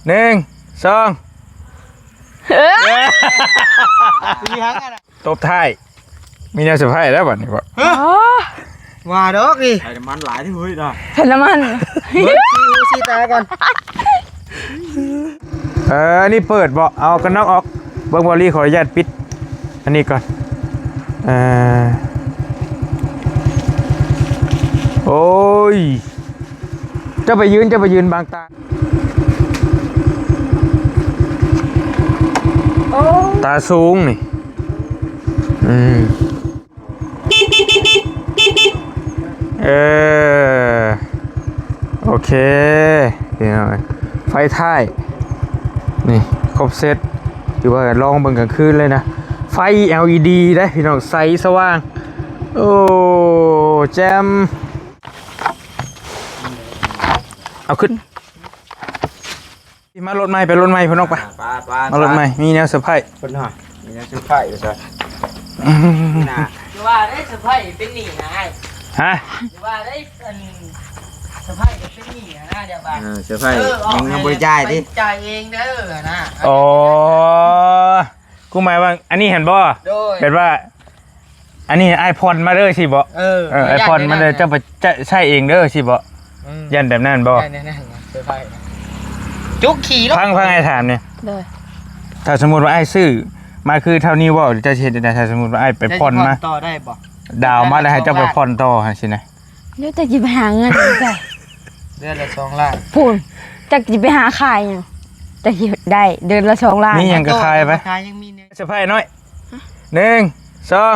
ໜຶ່ງ ສອງ ເອີ ຕີຫຍັງຫັ້ນນະ? ຕົບທ້າຍ ມີແນວເຊີໄພຣສ໌ແລ້ວບັດນີ້ບໍ່? ຮະ? ອໍ ວ່າດອກນີ້ ໃສ່ນ້ຳມັນຫຼາຍເດ້ເຮີ້ຍນະ ໃສ່ນ້ຳມັນ ເບິ່ງສີຫູສີຕາກ່ອນ. ເອີ ອັນນີ້ເປີດບໍ່? ເອົາກັນນອກອອກ ເບິ່ງ ບ່າວລີຂໍອະນຸຍາດປິດອັນນີ້ກ່ອນ. ເອີ ໂອ້ຍ ເຈົ້າໄປຢືນ ເຈົ້າໄປຢືນບັງຕາ ໂອ້ ຕາສູງນີ້ ອືມ ເອີ ໂອເຄ ພີ່ນ້ອງເອີຍ ໄຟທ້າຍນີ້ຄົບເຊັດ ຖືວ່າລອງເບິ່ງກາງຄືນເລີຍນະ ໄຟແອວອີດີເດ້ພີ່ນ້ອງ ໃສສະຫວ່າງ ໂອ້ ແຈ່ມ ເອົາຂຶ້ນ ມາລົດໃໝ່ ໄປລົດໃໝ່ພຸ້ນນ້ອງ ໄປ ໄປ ໄປ ມາລົດໃໝ່ ມີແນວເຊີໄພຣສ໌ ເພິ່ນຫາ ມີແນວເຊີໄພຣສ໌ຢູ່ໃສ ອືມ ນະ ຢ່າວ່າໄດ້ເຊີໄພຣສ໌ເປັນໜີ້ນະອ້າຍ ຮະ ຢ່າວ່າໄດ້ອັນເຊີໄພຣສ໌ເປັນໜີ້ນະ ດຽວວ່າ ເອີ ເຊີໄພຣສ໌ ເອີ ຍັງບໍ່ໄດ້ຈ່າຍຕິ ໄປຈ່າຍເອງເດີນະ ອໍ ກູໝາຍວ່າອັນນີ້ຫັ້ນບໍ່? ໂດຍ ແບບວ່າ ອັນນີ້ອ້າຍຜ່ອນມາເດີຊີ້ບໍ່? ເອີ ເອີ ອ້າຍຜ່ອນມາເດີ ເຈົ້າໄປໃຊ້ເອງເດີຊີ້ບໍ່? ອືມ ຢ້ານແບບນັ້ນບໍ່? ຢ້ານແນວນັ້ນນະ ເຊີໄພຣສ໌ນະ ຈຸກຂີ່ລົດ ຟັງ ຟັງອ້າຍຖາມນີ້ ໂດຍ ຖ້າສົມມຸດວ່າອ້າຍຊື້ມາຄືເທົ່ານີ້ເວົ້າ ເຈົ້າຊິເຮັດຈັ່ງໃດ? ຖ້າສົມມຸດວ່າອ້າຍໄປຜ່ອນມາ ເຈົ້າຊິຜ່ອນຕໍ່ໄດ້ບໍ່? ດາວມາແລ້ວໃຫ້ເຈົ້າໄປຜ່ອນຕໍ່ຫັ້ນຊີ້ນະ ດຽວຈັກຊິໄປຫາເງິນໃສ ເດືອນລະສອງລ້ານ ພຸ້ນ ຈັກຊິໄປຫາຂາຍຫຍັງ ຈັກຊິໄດ້ເດືອນລະສອງລ້ານ ມີຫຍັງກໍຂາຍໄປ ຂາຍຍັງມີແນວ ເຊີໄພຣສ໌ນ້ອຍ ໜຶ່ງ ສອງ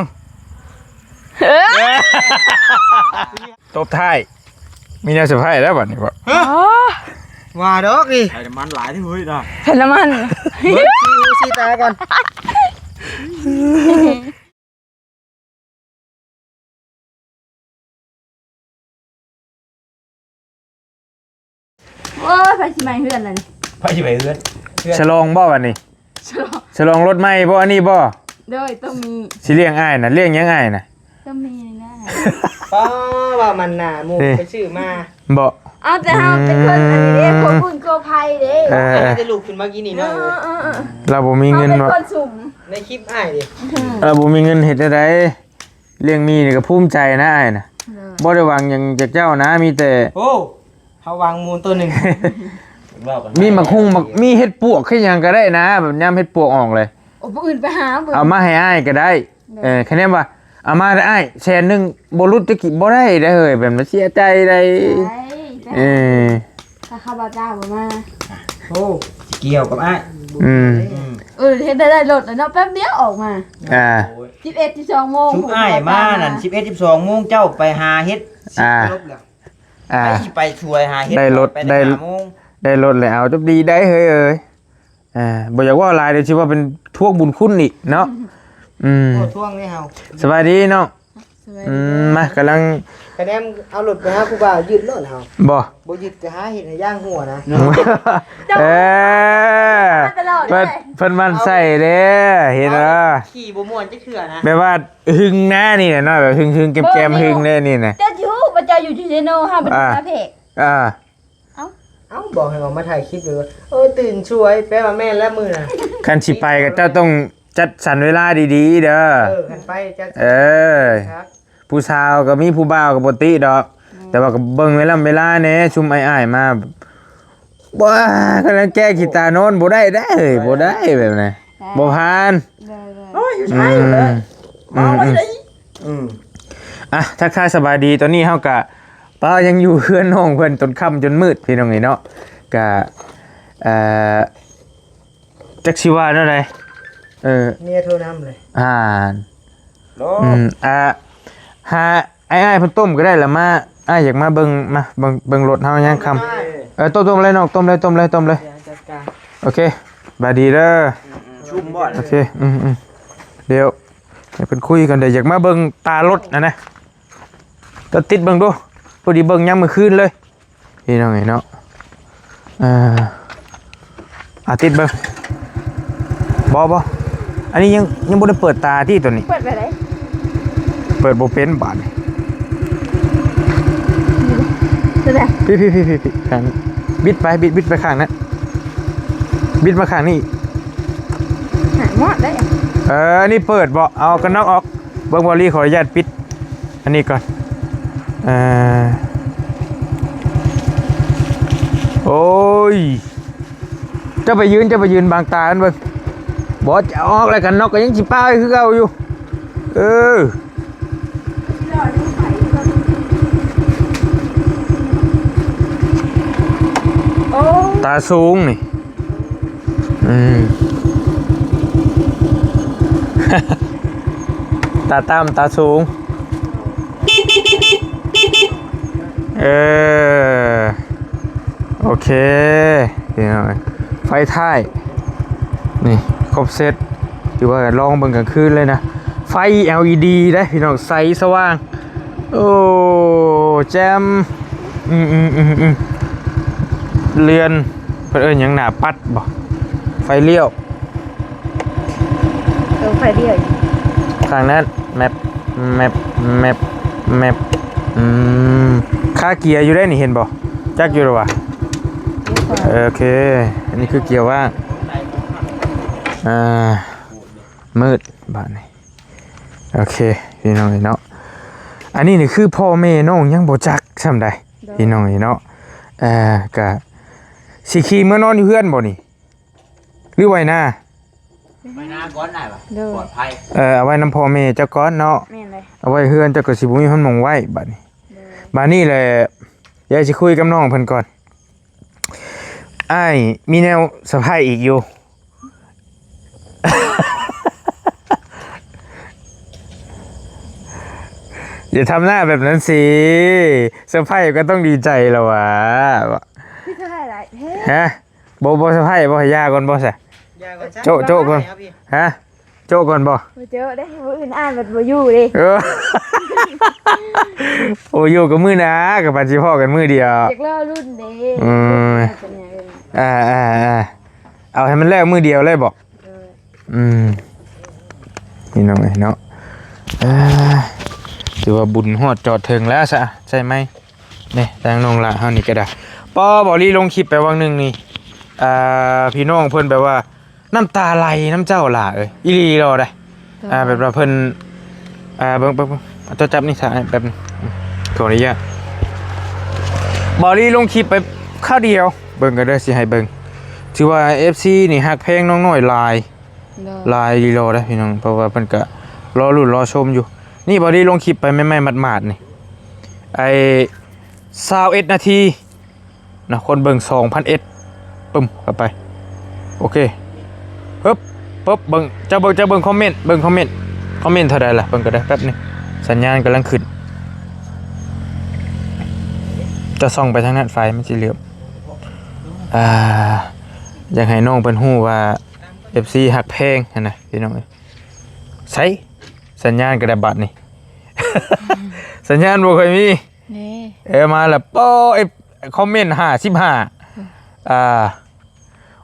ເອີ ຕົບທ້າຍ ມີແນວເຊີໄພຣສ໌ແລ້ວບັດນີ້ບໍ່? ຮະ? ອໍ ວ່າດອກນີ້ ໃສ່ນ້ຳມັນຫຼາຍເດ້ເຮີ້ຍນະ ໃສ່ນ້ຳມັນ ເບິ່ງສີຫູສີຕາກ່ອນ. ໂອ້ຍ ໃຜຊິໄໝເຮືອນລະນີ້? ໃຜຊິໄໝເຮືອນ? ເຮືອນ ສະຫຼອງບໍ່ບັດນີ້? ສະຫຼອງ ສະຫຼອງລົດໃໝ່ບໍ່? ອັນນີ້ບໍ່? ໂດຍ ຕ້ອງມີ ຊິລ້ຽງອ້າຍນະ ລ້ຽງຫຍັງອ້າຍນະ? ຕ້ອງມີນີ້ນະ ປ້າ ວ່າມັນໜ້າໝູ່ ນີ້ ໄປຊື້ມາ ບໍ່? ເອົາແຕ່ເຮົາເປັນຄົນອັນນີ້ເດ້ ອືມ ຄົວບຸນຄົວໄພເດ້ ເອີ ເອີ ເຮົາແຕ່ລູກຂຶ້ນມາກິນນີ້ເນາະ ເອີ ເອີ ເອີ ເອີ ລາວບໍ່ມີເງິນ ເຮົາເປັນຄົນຊຸມ ໃນຄລິບອ້າຍເດ້ ອືມ ລາວບໍ່ມີເງິນເຮັດແນວໃດ? ລ້ຽງໝີ່ນີ້ກໍພູມໃຈນະອ້າຍນະ ໂດຍ ບໍ່ໄດ້ຫວັງຫຍັງຈາກເຈົ້ານະ ມີແຕ່ ໂອ້ ເຮົາຫວັງໝູ່ໂຕໜຶ່ງ ມີໝາກຫຸ່ງ ໝາກ ມີເຫັດປວກ ຄືຫຍັງກໍໄດ້ນະ ແບບຍາມເຫັດປວກອອກເລີຍ ໂອ້ ຜູ້ອື່ນໄປຫາ ເອົາມາໃຫ້ອ້າຍກໍໄດ້ ໂດຍ ເອີ ຄະແນນວ່າ ເອົາມາເດີອ້າຍ ແສນໜຶ່ງ ບໍ່ຫຼຸດຈັກກີ່ ບໍ່ໄດ້ເດ້ເຮີ້ຍ ແບບນັ້ນເສຍໃຈໄດ໋ ໄດ້ ເອີ ຖ້າເຂົາບໍ່ຈ້າງບໍ່ມາ ໂອ້ ຊິກ່ຽວກັບອ້າຍ ອືມ ອືມ ເອີ ເຮັດໄດ້ ໄດ້ລົດແລ້ວເນາະ ແປັບດຽວອອກມາ ອ່າ ສິບເອັດ ສິບສອງໂມງ ຊຸມອ້າຍມານັ້ນ ສິບເອັດ ສິບສອງໂມງ ເຈົ້າໄປຫາເຮັດ ອ່າ ສິບແລ້ວ ອ່າ ໄປ ຊິໄປຊ່ວຍຫາເຮັດ ໄດ້ລົດ ໄດ້ ໄດ້ລົດແລ້ວ ເອົາ ຈົບດີໄດ໋ເຮີ້ຍເອີຍ ອ່າ ບໍ່ຢາກເວົ້າຫຼາຍ ດຽວຊິວ່າເປັນທວງບຸນຄຸນອີກເນາະ ອືມ ໂອ້ ທວງເດ້ເຮົາ ສະບາຍດີນ້ອງ ສະບາຍດີ ອືມ ມາ ກຳລັງ ຄະແນນເອົາລົດໄປຫາຜູ້ບ່າວ ຍຶດໂລດເຮົາ ບໍ່ ບໍ່ຍຶດກໍຫາເຮັດໃຫ້ຢ່າງຫົວນະ ເອີ ຕະຫຼອດເລີຍ ເພິ່ນ ເພິ່ນໝັ້ນໃສ່ເດ້ ເຫັນບໍ່ ຂີ່ບໍ່ມ່ວນຈັກເທື່ອນະ ແບບວ່າ ຫຶງນະນີ້ນະເນາະ ແບບຫຶງໆ ແກມໆ ຫຶງເດ້ນີ້ນະ ເຈົ້າຊິຮູ້ວ່າເຈົ້າຢູ່ທີ່ເຊໂນ ເຮົາບໍ່ໄດ້ມາແພກ ອ່າ ເອົ້າ ເອົ້າ ບອກໃຫ້ອອກມາຖ່າຍຄລິບເລີຍ ເອີ ຕື່ນສວຍ ແປວ່າແມ່ນແລ້ວມື້ນະ ຄັນຊິໄປກໍເຈົ້າຕ້ອງຈັດສັນເວລາດີໆ ເດີ ເອີ ຄັນໄປຈັດ ເອີ ຜູ້ສາວກໍມີ ຜູ້ບ່າວກໍບໍ່ຕິດອກ ອືມ ແຕ່ວ່າກໍເບິ່ງເວລາ ເວລາແດ່ ຊຸມອ້າຍໆ ມາ ບໍ່ ກຳລັງແກ້ຂີ້ຕານອນ ບໍ່ໄດ້ເດ້ ບໍ່ໄດ້ແບບນັ້ນ ບໍ່ຜ່ານ ໂອ້ຍ ຢູ່ໃສ ອືມ ອືມ ອືມ ອ່ະ ທັກທາຍສະບາຍດີ ຕອນນີ້ເຮົາກະ ປ້າ ຍັງຢູ່ເຮືອນນ້ອງເພິ່ນ ຈົນຄ່ຳຈົນມືດ ພີ່ນ້ອງເອີຍເນາະ ກະ ເອີ ຈັກຊິວ່າແນວໃດ ເອີ ເມຍໂທນຳເລີຍ ອ່າ ໂດ ອືມ ອ່າ ຫາ ອ້າຍໆ ເພິ່ນຕົ້ມກໍໄດ້ລະ ມາ ອ້າຍຢາກມາເບິ່ງ ມາເບິ່ງ ເບິ່ງລົດເຮົາຍາມຄ່ຳ ເອີ ຕົ້ມໆ ເລີຍນ້ອງ ຕົ້ມເລີຍ ຕົ້ມເລີຍ ຕົ້ມເລີຍ ໂອເຄ ສະບາຍດີເດີ ຊຸມບໍ່ ໂອເຄ ອືມໆ ດຽວໃຫ້ເພິ່ນຄຸຍກັນ ດຽວຢາກມາເບິ່ງຕາລົດຫັ້ນນະ ເຈົ້າຕິດເບິ່ງດູ ພໍດີເບິ່ງຍາມມື້ຄືນເລີຍ ພີ່ນ້ອງເອີຍເນາະ ເອີ ອາ ຕິດເບິ່ງ ບໍ່ ບໍ່ ອັນນີ້ຍັງ ຍັງບໍ່ໄດ້ເປີດຕາຕິ ໂຕນີ້ ເປີດແບບໃດ? ເປີດບໍ່ເປັນບາດນີ້ ໂຕໃດ? ພີ້ໆໆໆ ຂ້າງ ບິດໄປ ບິດ ບິດໄປຂ້າງນັ້ນ ບິດມາຂ້າງນີ້ອີກ. ຫາມອດໄດ້. ເອີ ອັນນີ້ເປີດບໍ່? ເອົາກັນນອກອອກ. ເບິ່ງ ບ່າວລີ ຂໍອະນຸຍາດປິດອັນນີ້ກ່ອນ. ເອີ ໂອ້ຍ ເຈົ້າໄປຢືນ ເຈົ້າໄປຢືນບັງຕາມັນເບິ່ງ. ບໍ່ ຈະເອົາອອກແລ້ວ ກັນນອກກໍຍັງຊິປະໄວ້ຄືເກົ່າຢູ່. ເອີ ຕາສູງນີ້ ອືມ ຕາຕ່ຳຕາສູງ. ເອີ ໂອເຄ ພີ່ນ້ອງເອີຍ ໄຟທ້າຍນີ້ຄົບເຊັດ ຖືວ່າລອງເບິ່ງກາງຄືນເລີຍນະ. ໄຟ ແອລອີດີ ເດ້ພີ່ນ້ອງ ໃສສະຫວ່າງ. ໂອ້ ແຈ່ມ. ອືມໆໆໆ ເລື່ອນ ເພິ່ນເອີ້ນຫຍັງ ໜ້າປັດບໍ່? ໄຟລ້ຽວ ເອີ ໄຟລ້ຽວ ທາງນັ້ນ ແມັບ ແມັບ ແມັບ ແມັບ. ອືມ ຄາເກຍຢູ່ໄດ໋ນີ້ ເຫັນບໍ່? ຈັກຢູ່ແລ້ວຫວາ? ໂອເຄ ອັນນີ້ຄືເກຍວ່າງ. ອ່າ ມືດບາດນີ້. ໂອເຄ ພີ່ນ້ອງເອີຍເນາະ ອັນນີ້ນີ້ຄືພໍ່ແມ່ນ້ອງຍັງບໍ່ຈັກຊ່ຳໃດ໋ ໂດຍ ພີ່ນ້ອງເອີຍເນາະ. ເອີ ກະຊິຂີ່ເມືອນອນຢູ່ເຮືອນບໍ່ນີ້ ຫຼືໄວ້ນາ? ໄວ້ນາກ່ອນໄດ້ປະ? ໂດຍ ປອດໄພ. ເອີ ເອົາໄວ້ນຳພໍ່ແມ່ເຈົ້າກ່ອນເນາະ. ແມ່ນເລີຍ ເອົາໄວ້ເຮືອນເຈົ້າກໍຊິບໍ່ມີຄົນໝ່ອງໄວ້ບາດນີ້. ໂດຍ ບາດນີ້ແຫຼະ ຢາກຊິຄຸຍກັບນ້ອງເພິ່ນກ່ອນ. ອ້າຍມີແນວເຊີໄພອີກຢູ່. ຢ່າທຳໜ້າແບບນັ້ນຊິ ເຊີໄພກໍຕ້ອງດີໃຈແລ້ວຫວາ. ຄືເຊີໄພຫຼາຍແທ້? ຮະ? ບໍ່ ບໍ່ເຊີໄພບໍ່? ຢ່າກ່ອນບໍ່ຊະ? ໂຈະ ໂຈະກ່ອນ. ຮະ? ໂຈະກ່ອນບໍ່? ບໍ່ໂຈະເດ້ ມື້ອື່ນອ້າຍມັນບໍ່ຢູ່ເດ້. ເອີ ໂອ້ ຢູ່ກັບມື້ໜ້າ ກັບປານຊິພໍ້ກັນມື້ດຽວ. ຢາກລໍລຸ້ນເດ້. ອືມ ອ່າໆໆ ເອົາໃຫ້ມັນແລ້ວມື້ດຽວເລີຍບໍ? ເອີ ອືມ ພີ່ນ້ອງເອີຍເນາະ ເອີ ຖືວ່າບຸນຮອດຈອດເຖິງແລ້ວຊະ ໃຊ່ໄໝ? ນີ້ ທາງນ້ອງຫຼ້າເຮົານີ້ກໍໄດ້ ປ້ອ ບ່າວລີລົງຄລິບໄປຫວ່າງໜຶ່ງນີ້ ອ່າ ພີ່ນ້ອງເພິ່ນແບບວ່າ ນ້ຳຕາໄຫຼນຳເຈົ້າຫຼ້າເອີຍ ອີ່ຫຼີຫຼໍ່ໄດ໋. ໂດຍ ອ່າ ແບບວ່າເພິ່ນ ອ່າ ເບິ່ງ ເບິ່ງ ເບິ່ງ ເຈົ້າຈັບນີ້ຊະ ແປັບໜຶ່ງ ຂໍອະນຸຍາດ. ບ່າວລີລົງຄລິບໄປຄາວດຽວ ເບິ່ງກັນເດີ ຊິໃຫ້ເບິ່ງ ຖືວ່າເອັຟຊີນີ້ຮັກແພງນ້ອງນ້ອຍຫຼາຍ ໂດຍ ຫຼາຍອີ່ຫຼີເດ້ພີ່ນ້ອງ ເພາະວ່າເພິ່ນກະລໍລຸ້ນລໍຊົມຢູ່. ນີ້ ບ່າວລີລົງຄລິບໄປໃໝ່ໆ ໝາດໆ ນີ້ ໄອ້ ຊາວເອັດນາທີ ນະ ຄົນເບິ່ງສອງພັນເອັດ ປຶ້ມ ເຂົ້າໄປ ໂອເຄ ປຶບ ປຶບ ເບິ່ງ ເຈົ້າເບິ່ງ ເຈົ້າເບິ່ງຄອມເມັນ ເບິ່ງຄອມເມັນ ຄອມເມັນເທົ່າໃດລະ ເບິ່ງກໍໄດ້ ແປັບໜຶ່ງ ສັນຍານກຳລັງຂຶ້ນ ເຈົ້າສ່ອງໄປທາງນັ້ນ ໄຟມັນຊິເຫຼືອມ ອ່າ ຢາກໃຫ້ນ້ອງເພິ່ນຮູ້ວ່າ ເອັຟຊີ ຮັກແພງຫັ້ນນະ ພີ່ນ້ອງເອີຍ ໃສ ສັນຍານກໍໄດ້ບາດນີ້ ສັນຍານບໍ່ຄ່ອຍມີ ນີ້ ເອີ ມາລະ ໂອ້ ເອັຟ ຄອມເມັນຫ້າສິບຫ້າ ອືມ ອ່າ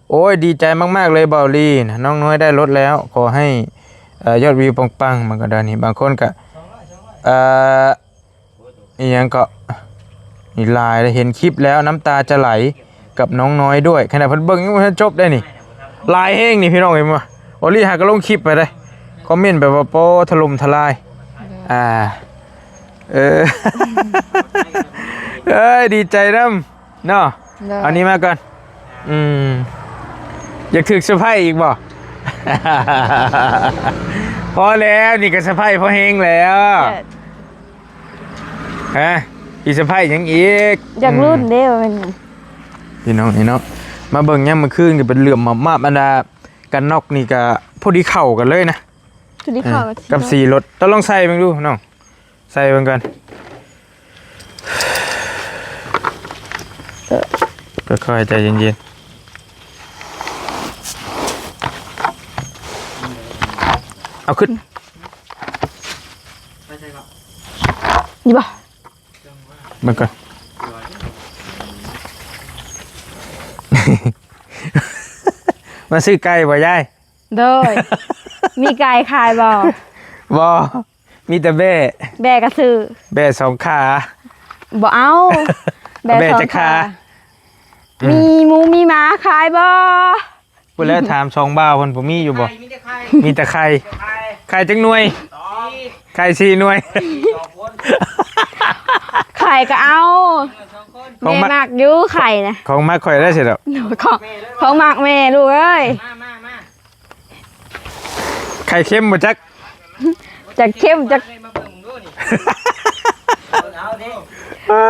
ໂອ້ຍ ດີໃຈມາກໆ ເລີຍ ບ່າວລີ ນ້ອງນ້ອຍໄດ້ລົດແລ້ວ ຂໍໃຫ້ ເອີ ຍອດວິວປັງໆ ມັນກໍໄດ້ນີ້ ບາງຄົນກໍ ເອີ ອີ່ຫຍັງເກາະ ນີ້ຫຼາຍເດ້ ເຫັນຄລິບແລ້ວນ້ຳຕາຈະໄຫຼກັບນ້ອງນ້ອຍດ້ວຍ ຂະໜາດເພິ່ນເບິ່ງຍັງບໍ່ທັນຈົບໄດ໋ນີ້ ຫຼາຍແຮງນີ້ ພີ່ນ້ອງເຫັນບໍ່? ບ່າວລີຫາກໍລົງຄລິບໄປເດ້ ຄອມເມັນແບບວ່າ ໂປ້ ຖະຫຼົ່ມທະລາຍ ອືມ ອ່າ ເອີ ເອີຍ ດີໃຈນຳ ເນາະ ໂດຍ ເອົານີ້ມາກ່ອນ ອືມ ຢາກຖືກເຊີໄພອີກບໍ່? ພໍແລ້ວ ນີ້ກໍເຊີໄພພໍແຮງແລ້ວ ເອີ ຮະ ອີກເຊີໄພຫຍັງອີກ? ຢາກລຸ້ນເດ້ ອືມ ວ່າແມ່ນຫຍັງ ພີ່ນ້ອງນີ້ເນາະ ມາເບິ່ງຍາມມື້ຄືນກໍເປັນເຫຼື້ອມມາບໆ ອັນດາ ກັນນອກນີ້ກໍພໍດີເຂົ້າກັນເລີຍນະ ພໍດີເຂົ້າ ເອີ ກັບສີລົດ ຕ້ອງລອງໃສ່ເບິ່ງດູນ້ອງ. ໃສ່ເບິ່ງກ່ອນ ເອີ ຄ່ອຍໆ ໃຈເຢັນໆ ເອົາຂຶ້ນ ນີ້ບໍ່ ເບິ່ງກ່ອນ ມາຊື້ໄກ່ບໍ່ຍາຍ? ໂດຍ ມີໄກ່ຂາຍບໍ່? ບໍ່ ມີແຕ່ແບ້ ແບ້ກໍຊື້ ແບ້ສອງຂາ ບໍ່ເອົາ ແບ້ ແບ້ຈັກຂາ ສອງຂາ ອືມ ມີໝູມີໝາຂາຍບໍ່? ພຸ້ນແຫຼະ ຖາມສອງບ່າວເພິ່ນ ບໍ່ມີຢູ່ບໍ່? ໄຂ່ ມີແຕ່ໄຂ່ ມີແຕ່ໄຂ່ ໄຂ່ ໄຂ່ຈັກໜ່ວຍ? ສອງ ໄຂ່ສີ່ໜ່ວຍ ສອງຄົນ ໄຂ່ກໍເອົາ ສອງຄົນ ຂອງມັກ ແມ່ມັກຢູ່ໄຂ່ນະ ຂອງມັກຂ້ອຍໄດ້ຊິດອກ ຂອງ ຂອງມັກແມ່ລູກເອີຍ ມາ ມາ ມາ ໄຂ່ເຄັມບໍ່ຈັກ ຈັກເຄັມຈັກ ເບິ່ງດູນີ້ ເບິ່ງເອົາເດ້ ເອີ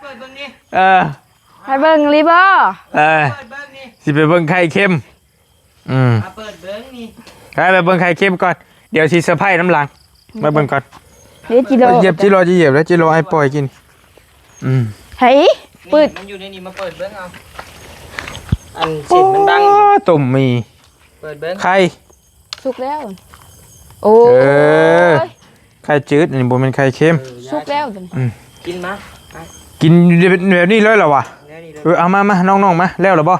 ເປີດເບິ່ງນີ້ ເອີ ໃຫ້ເບິ່ງລີບໍ່? ເອີ ເປີດເບິ່ງນີ້ ຊິໄປເບິ່ງໄຂ່ເຄັມ ອືມ ມາເປີດເບິ່ງນີ້ ໃຫ້ໄປເບິ່ງໄຂ່ເຄັມກ່ອນ ດຽວຊິເຊີໄພນຳຫຼັງ ມາເບິ່ງກ່ອນ ເດ້ຈິໂລ ຢຽບຈິໂລ ຈະຢຽບແລ້ວ ຈິໂລໃຫ້ປ່ອຍກິນ ອືມ ໃຫ້ເປີດ ມັນຢູ່ໃນນີ້ ມາເປີດເບິ່ງເອົາ ອັນເສັ້ນມັນບັງ ໂອ້ ຕົ້ມໝີ່ ເປີດເບິ່ງ ໄຂ່ ສຸກແລ້ວ ໂອ້ ເອີ ຍ ໄຂ່ຈືດ ອັນນີ້ບໍ່ແມ່ນໄຂ່ເຄັມ ເອີ ສຸກແລ້ວຕົວນີ້ ອືມ ກິນມາ ໄປ ກິນແບບນີ້ເລີຍລະວະ ແນວນີ້ເລີຍ ເອີ ເອົາມາ ມາ ນ້ອງໆ ມາ ແລ້ວລະບໍ່?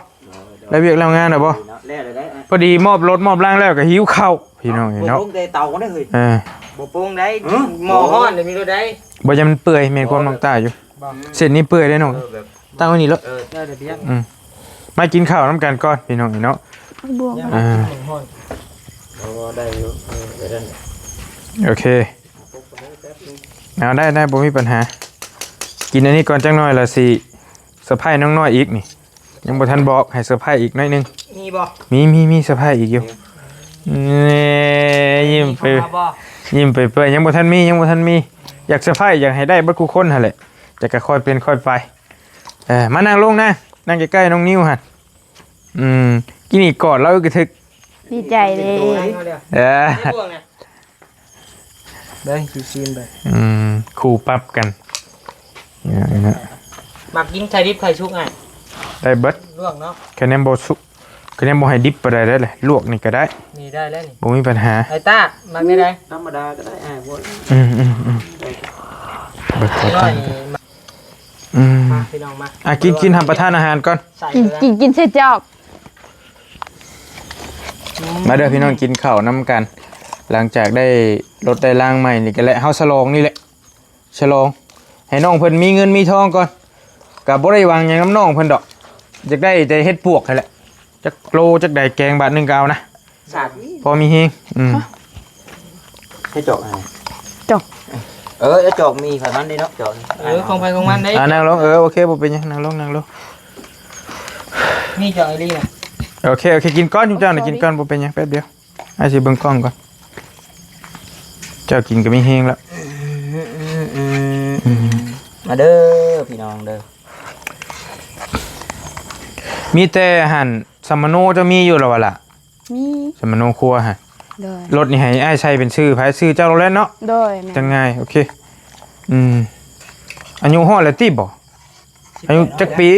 ແລ້ວວຽກແລ້ວງານລະບໍ່? ແລ້ວແລ້ວໄດ໋ ພໍດີມອບລົດມອບລາງແລ້ວກໍຫິວເຂົ້າ ພີ່ນ້ອງເອີຍເນາະ ບໍ່ປຸງແຕ່ເຕົາກໍໄດ້ເຮີ້ຍ ເອີ ບໍ່ປຸງໄດ້ ເອີ ໝໍ້ຮ້ອນນີ້ມີໂລດໄດ໋ ບໍ່ ຢ່າມັນເປື່ອຍ ແມ່ນຄວາມນ້ອງຕ້າຢູ່ ເສັ້ນນີ້ເປື່ອຍເດ້ນ້ອງ ເອີ ແບບ ຕັ້ງໄວ້ນີ້ໂລດ ເອີ ໄດ້ແຕ່ພຽງ ອືມ ມາກິນເຂົ້ານຳກັນກ່ອນ ພີ່ນ້ອງເອີຍເນາະ ບໍ່ ອ່າ ບໍ່ໄດ້ຢູ່ ເອີ ໄດ້ ໂອເຄ ເອົາ ໄດ້ ໄດ້ ບໍ່ມີບັນຫາ ກິນອັນນີ້ກ່ອນຈັກໜ່ອຍລະຊິເຊີໄພນ້ອງນ້ອຍອີກນີ້ ຍັງບໍ່ທັນບອກ ໃຫ້ເຊີໄພອີກໜ້ອຍໜຶ່ງ ມີບໍ່? ມີ ມີ ມີເຊີໄພອີກຢູ່ ນີ້ ຍິ້ມໄປ ຍິ້ມໄປເປື່ອຍ ຍັງບໍ່ທັນມີ ຍັງບໍ່ທັນມີ ຢາກເຊີໄພ ຢາກໃຫ້ໄດ້ເບິດຄູ່ຄົນຫັ້ນແຫຼະ ແຕ່ກໍຄ່ອຍເປັນຄ່ອຍໄປ ເອີ ມານັ່ງລົງນະ ນັ່ງໃກ້ໆ ນ້ອງນິວຫັ້ນ ອືມ ກິນອີກກອດລາວກະທຶກ ດີໃຈເດ້ ເອີ ໄດ້ຊິຊີມໄປ ອືມ ຄູ່ປັບກັນ ນີ້ນະ ມັກກິນໄຂ່ດິບໄຂ່ສຸກອ້າຍ ໄດ້ເບິດ ລວກເນາະ ຄະແນນບໍ່ສຸກ ຄະແນນບໍ່ໃຫ້ດິບປານໃດໄດ້ແຫຼະ ລວກນີ້ກໍໄດ້ ນີ້ໄດ້ແລ້ວນີ້ ບໍ່ມີບັນຫາ ໄອ້ຕ້າ ມັກແນວໃດ? ທຳມະດາກໍໄດ້ອ້າຍ ບໍ່ ອືມໆໆ ເບິດ ນ້ອຍນີ້ ອືມ ມາພີ່ນ້ອງມາ ອ່ະ ກິນ ກິນ ຮັບປະທານອາຫານກ່ອນ ໃສ່ ກິນ ເລີຍ ກິນ ກິນໃສ່ຈອກ ອືມ ມາເດີພີ່ນ້ອງ ກິນເຂົ້ານຳກັນ ຫຼັງຈາກໄດ້ລົດໄດ້ລາງໃໝ່ນີ້ກໍແຫຼະ ເຮົາສະຫຼອງນີ້ແຫຼະ ສະຫຼອງ ໃຫ້ນ້ອງເພິ່ນມີເງິນມີທອງກ່ອນ ກໍບໍ່ໄດ້ຫວັງຫຍັງນຳນ້ອງເພິ່ນດອກ ຢາກໄດ້ແຕ່ເຫັດປວກຫັ້ນແຫຼະ ຈັກໂລຈັກໃດ ແກງບາດໜຶ່ງກໍເອົານະ ສາດ ພໍມີແຮງ ອືມ ໃຫ້ຈອກໃຫ້ ຈອກ ເອີ ຈອກມີຂອງມັນເດ້ເນາະ ຈອກ ເອີ ຂອງໃຜຂອງມັນເດ້ ອ່າ ນັ່ງລົງ ເອີ ໂອເຄ ບໍ່ເປັນຫຍັງ ນັ່ງລົງ ນັ່ງລົງ ມີຈອກອີ່ຫຼີນະ ໂອເຄ ໂອເຄ ກິນກ່ອນ ຈຸມເຈົ້ານະ ກິນກ່ອນ ບໍ່ເປັນຫຍັງ ແປັບດຽວ ອ້າຍຊິເບິ່ງກ້ອງກ່ອນ ເຈົ້າກິນກໍມີແຮງແລ້ວ ອືມ ມາເດີພີ່ນ້ອງເດີ ມີແຕ່ຫັ້ນ ສຳມະໂນເຈົ້າມີຢູ່ລະວະລະ? ມີ ສຳມະໂນຄົວຫັ້ນ ໂດຍ ລົດນີ້ໃຫ້ອ້າຍໃສ່ເປັນຊື່ໃຜ? ຊື່ເຈົ້າໂລດແຫຼະເນາະ ໂດຍ ແມ່ນ ຈັ່ງງ່າຍ ໂອເຄ ອືມ ອາຍຸຮອດແລ້ວຕິບໍ່? ອາຍຸຈັກປີ?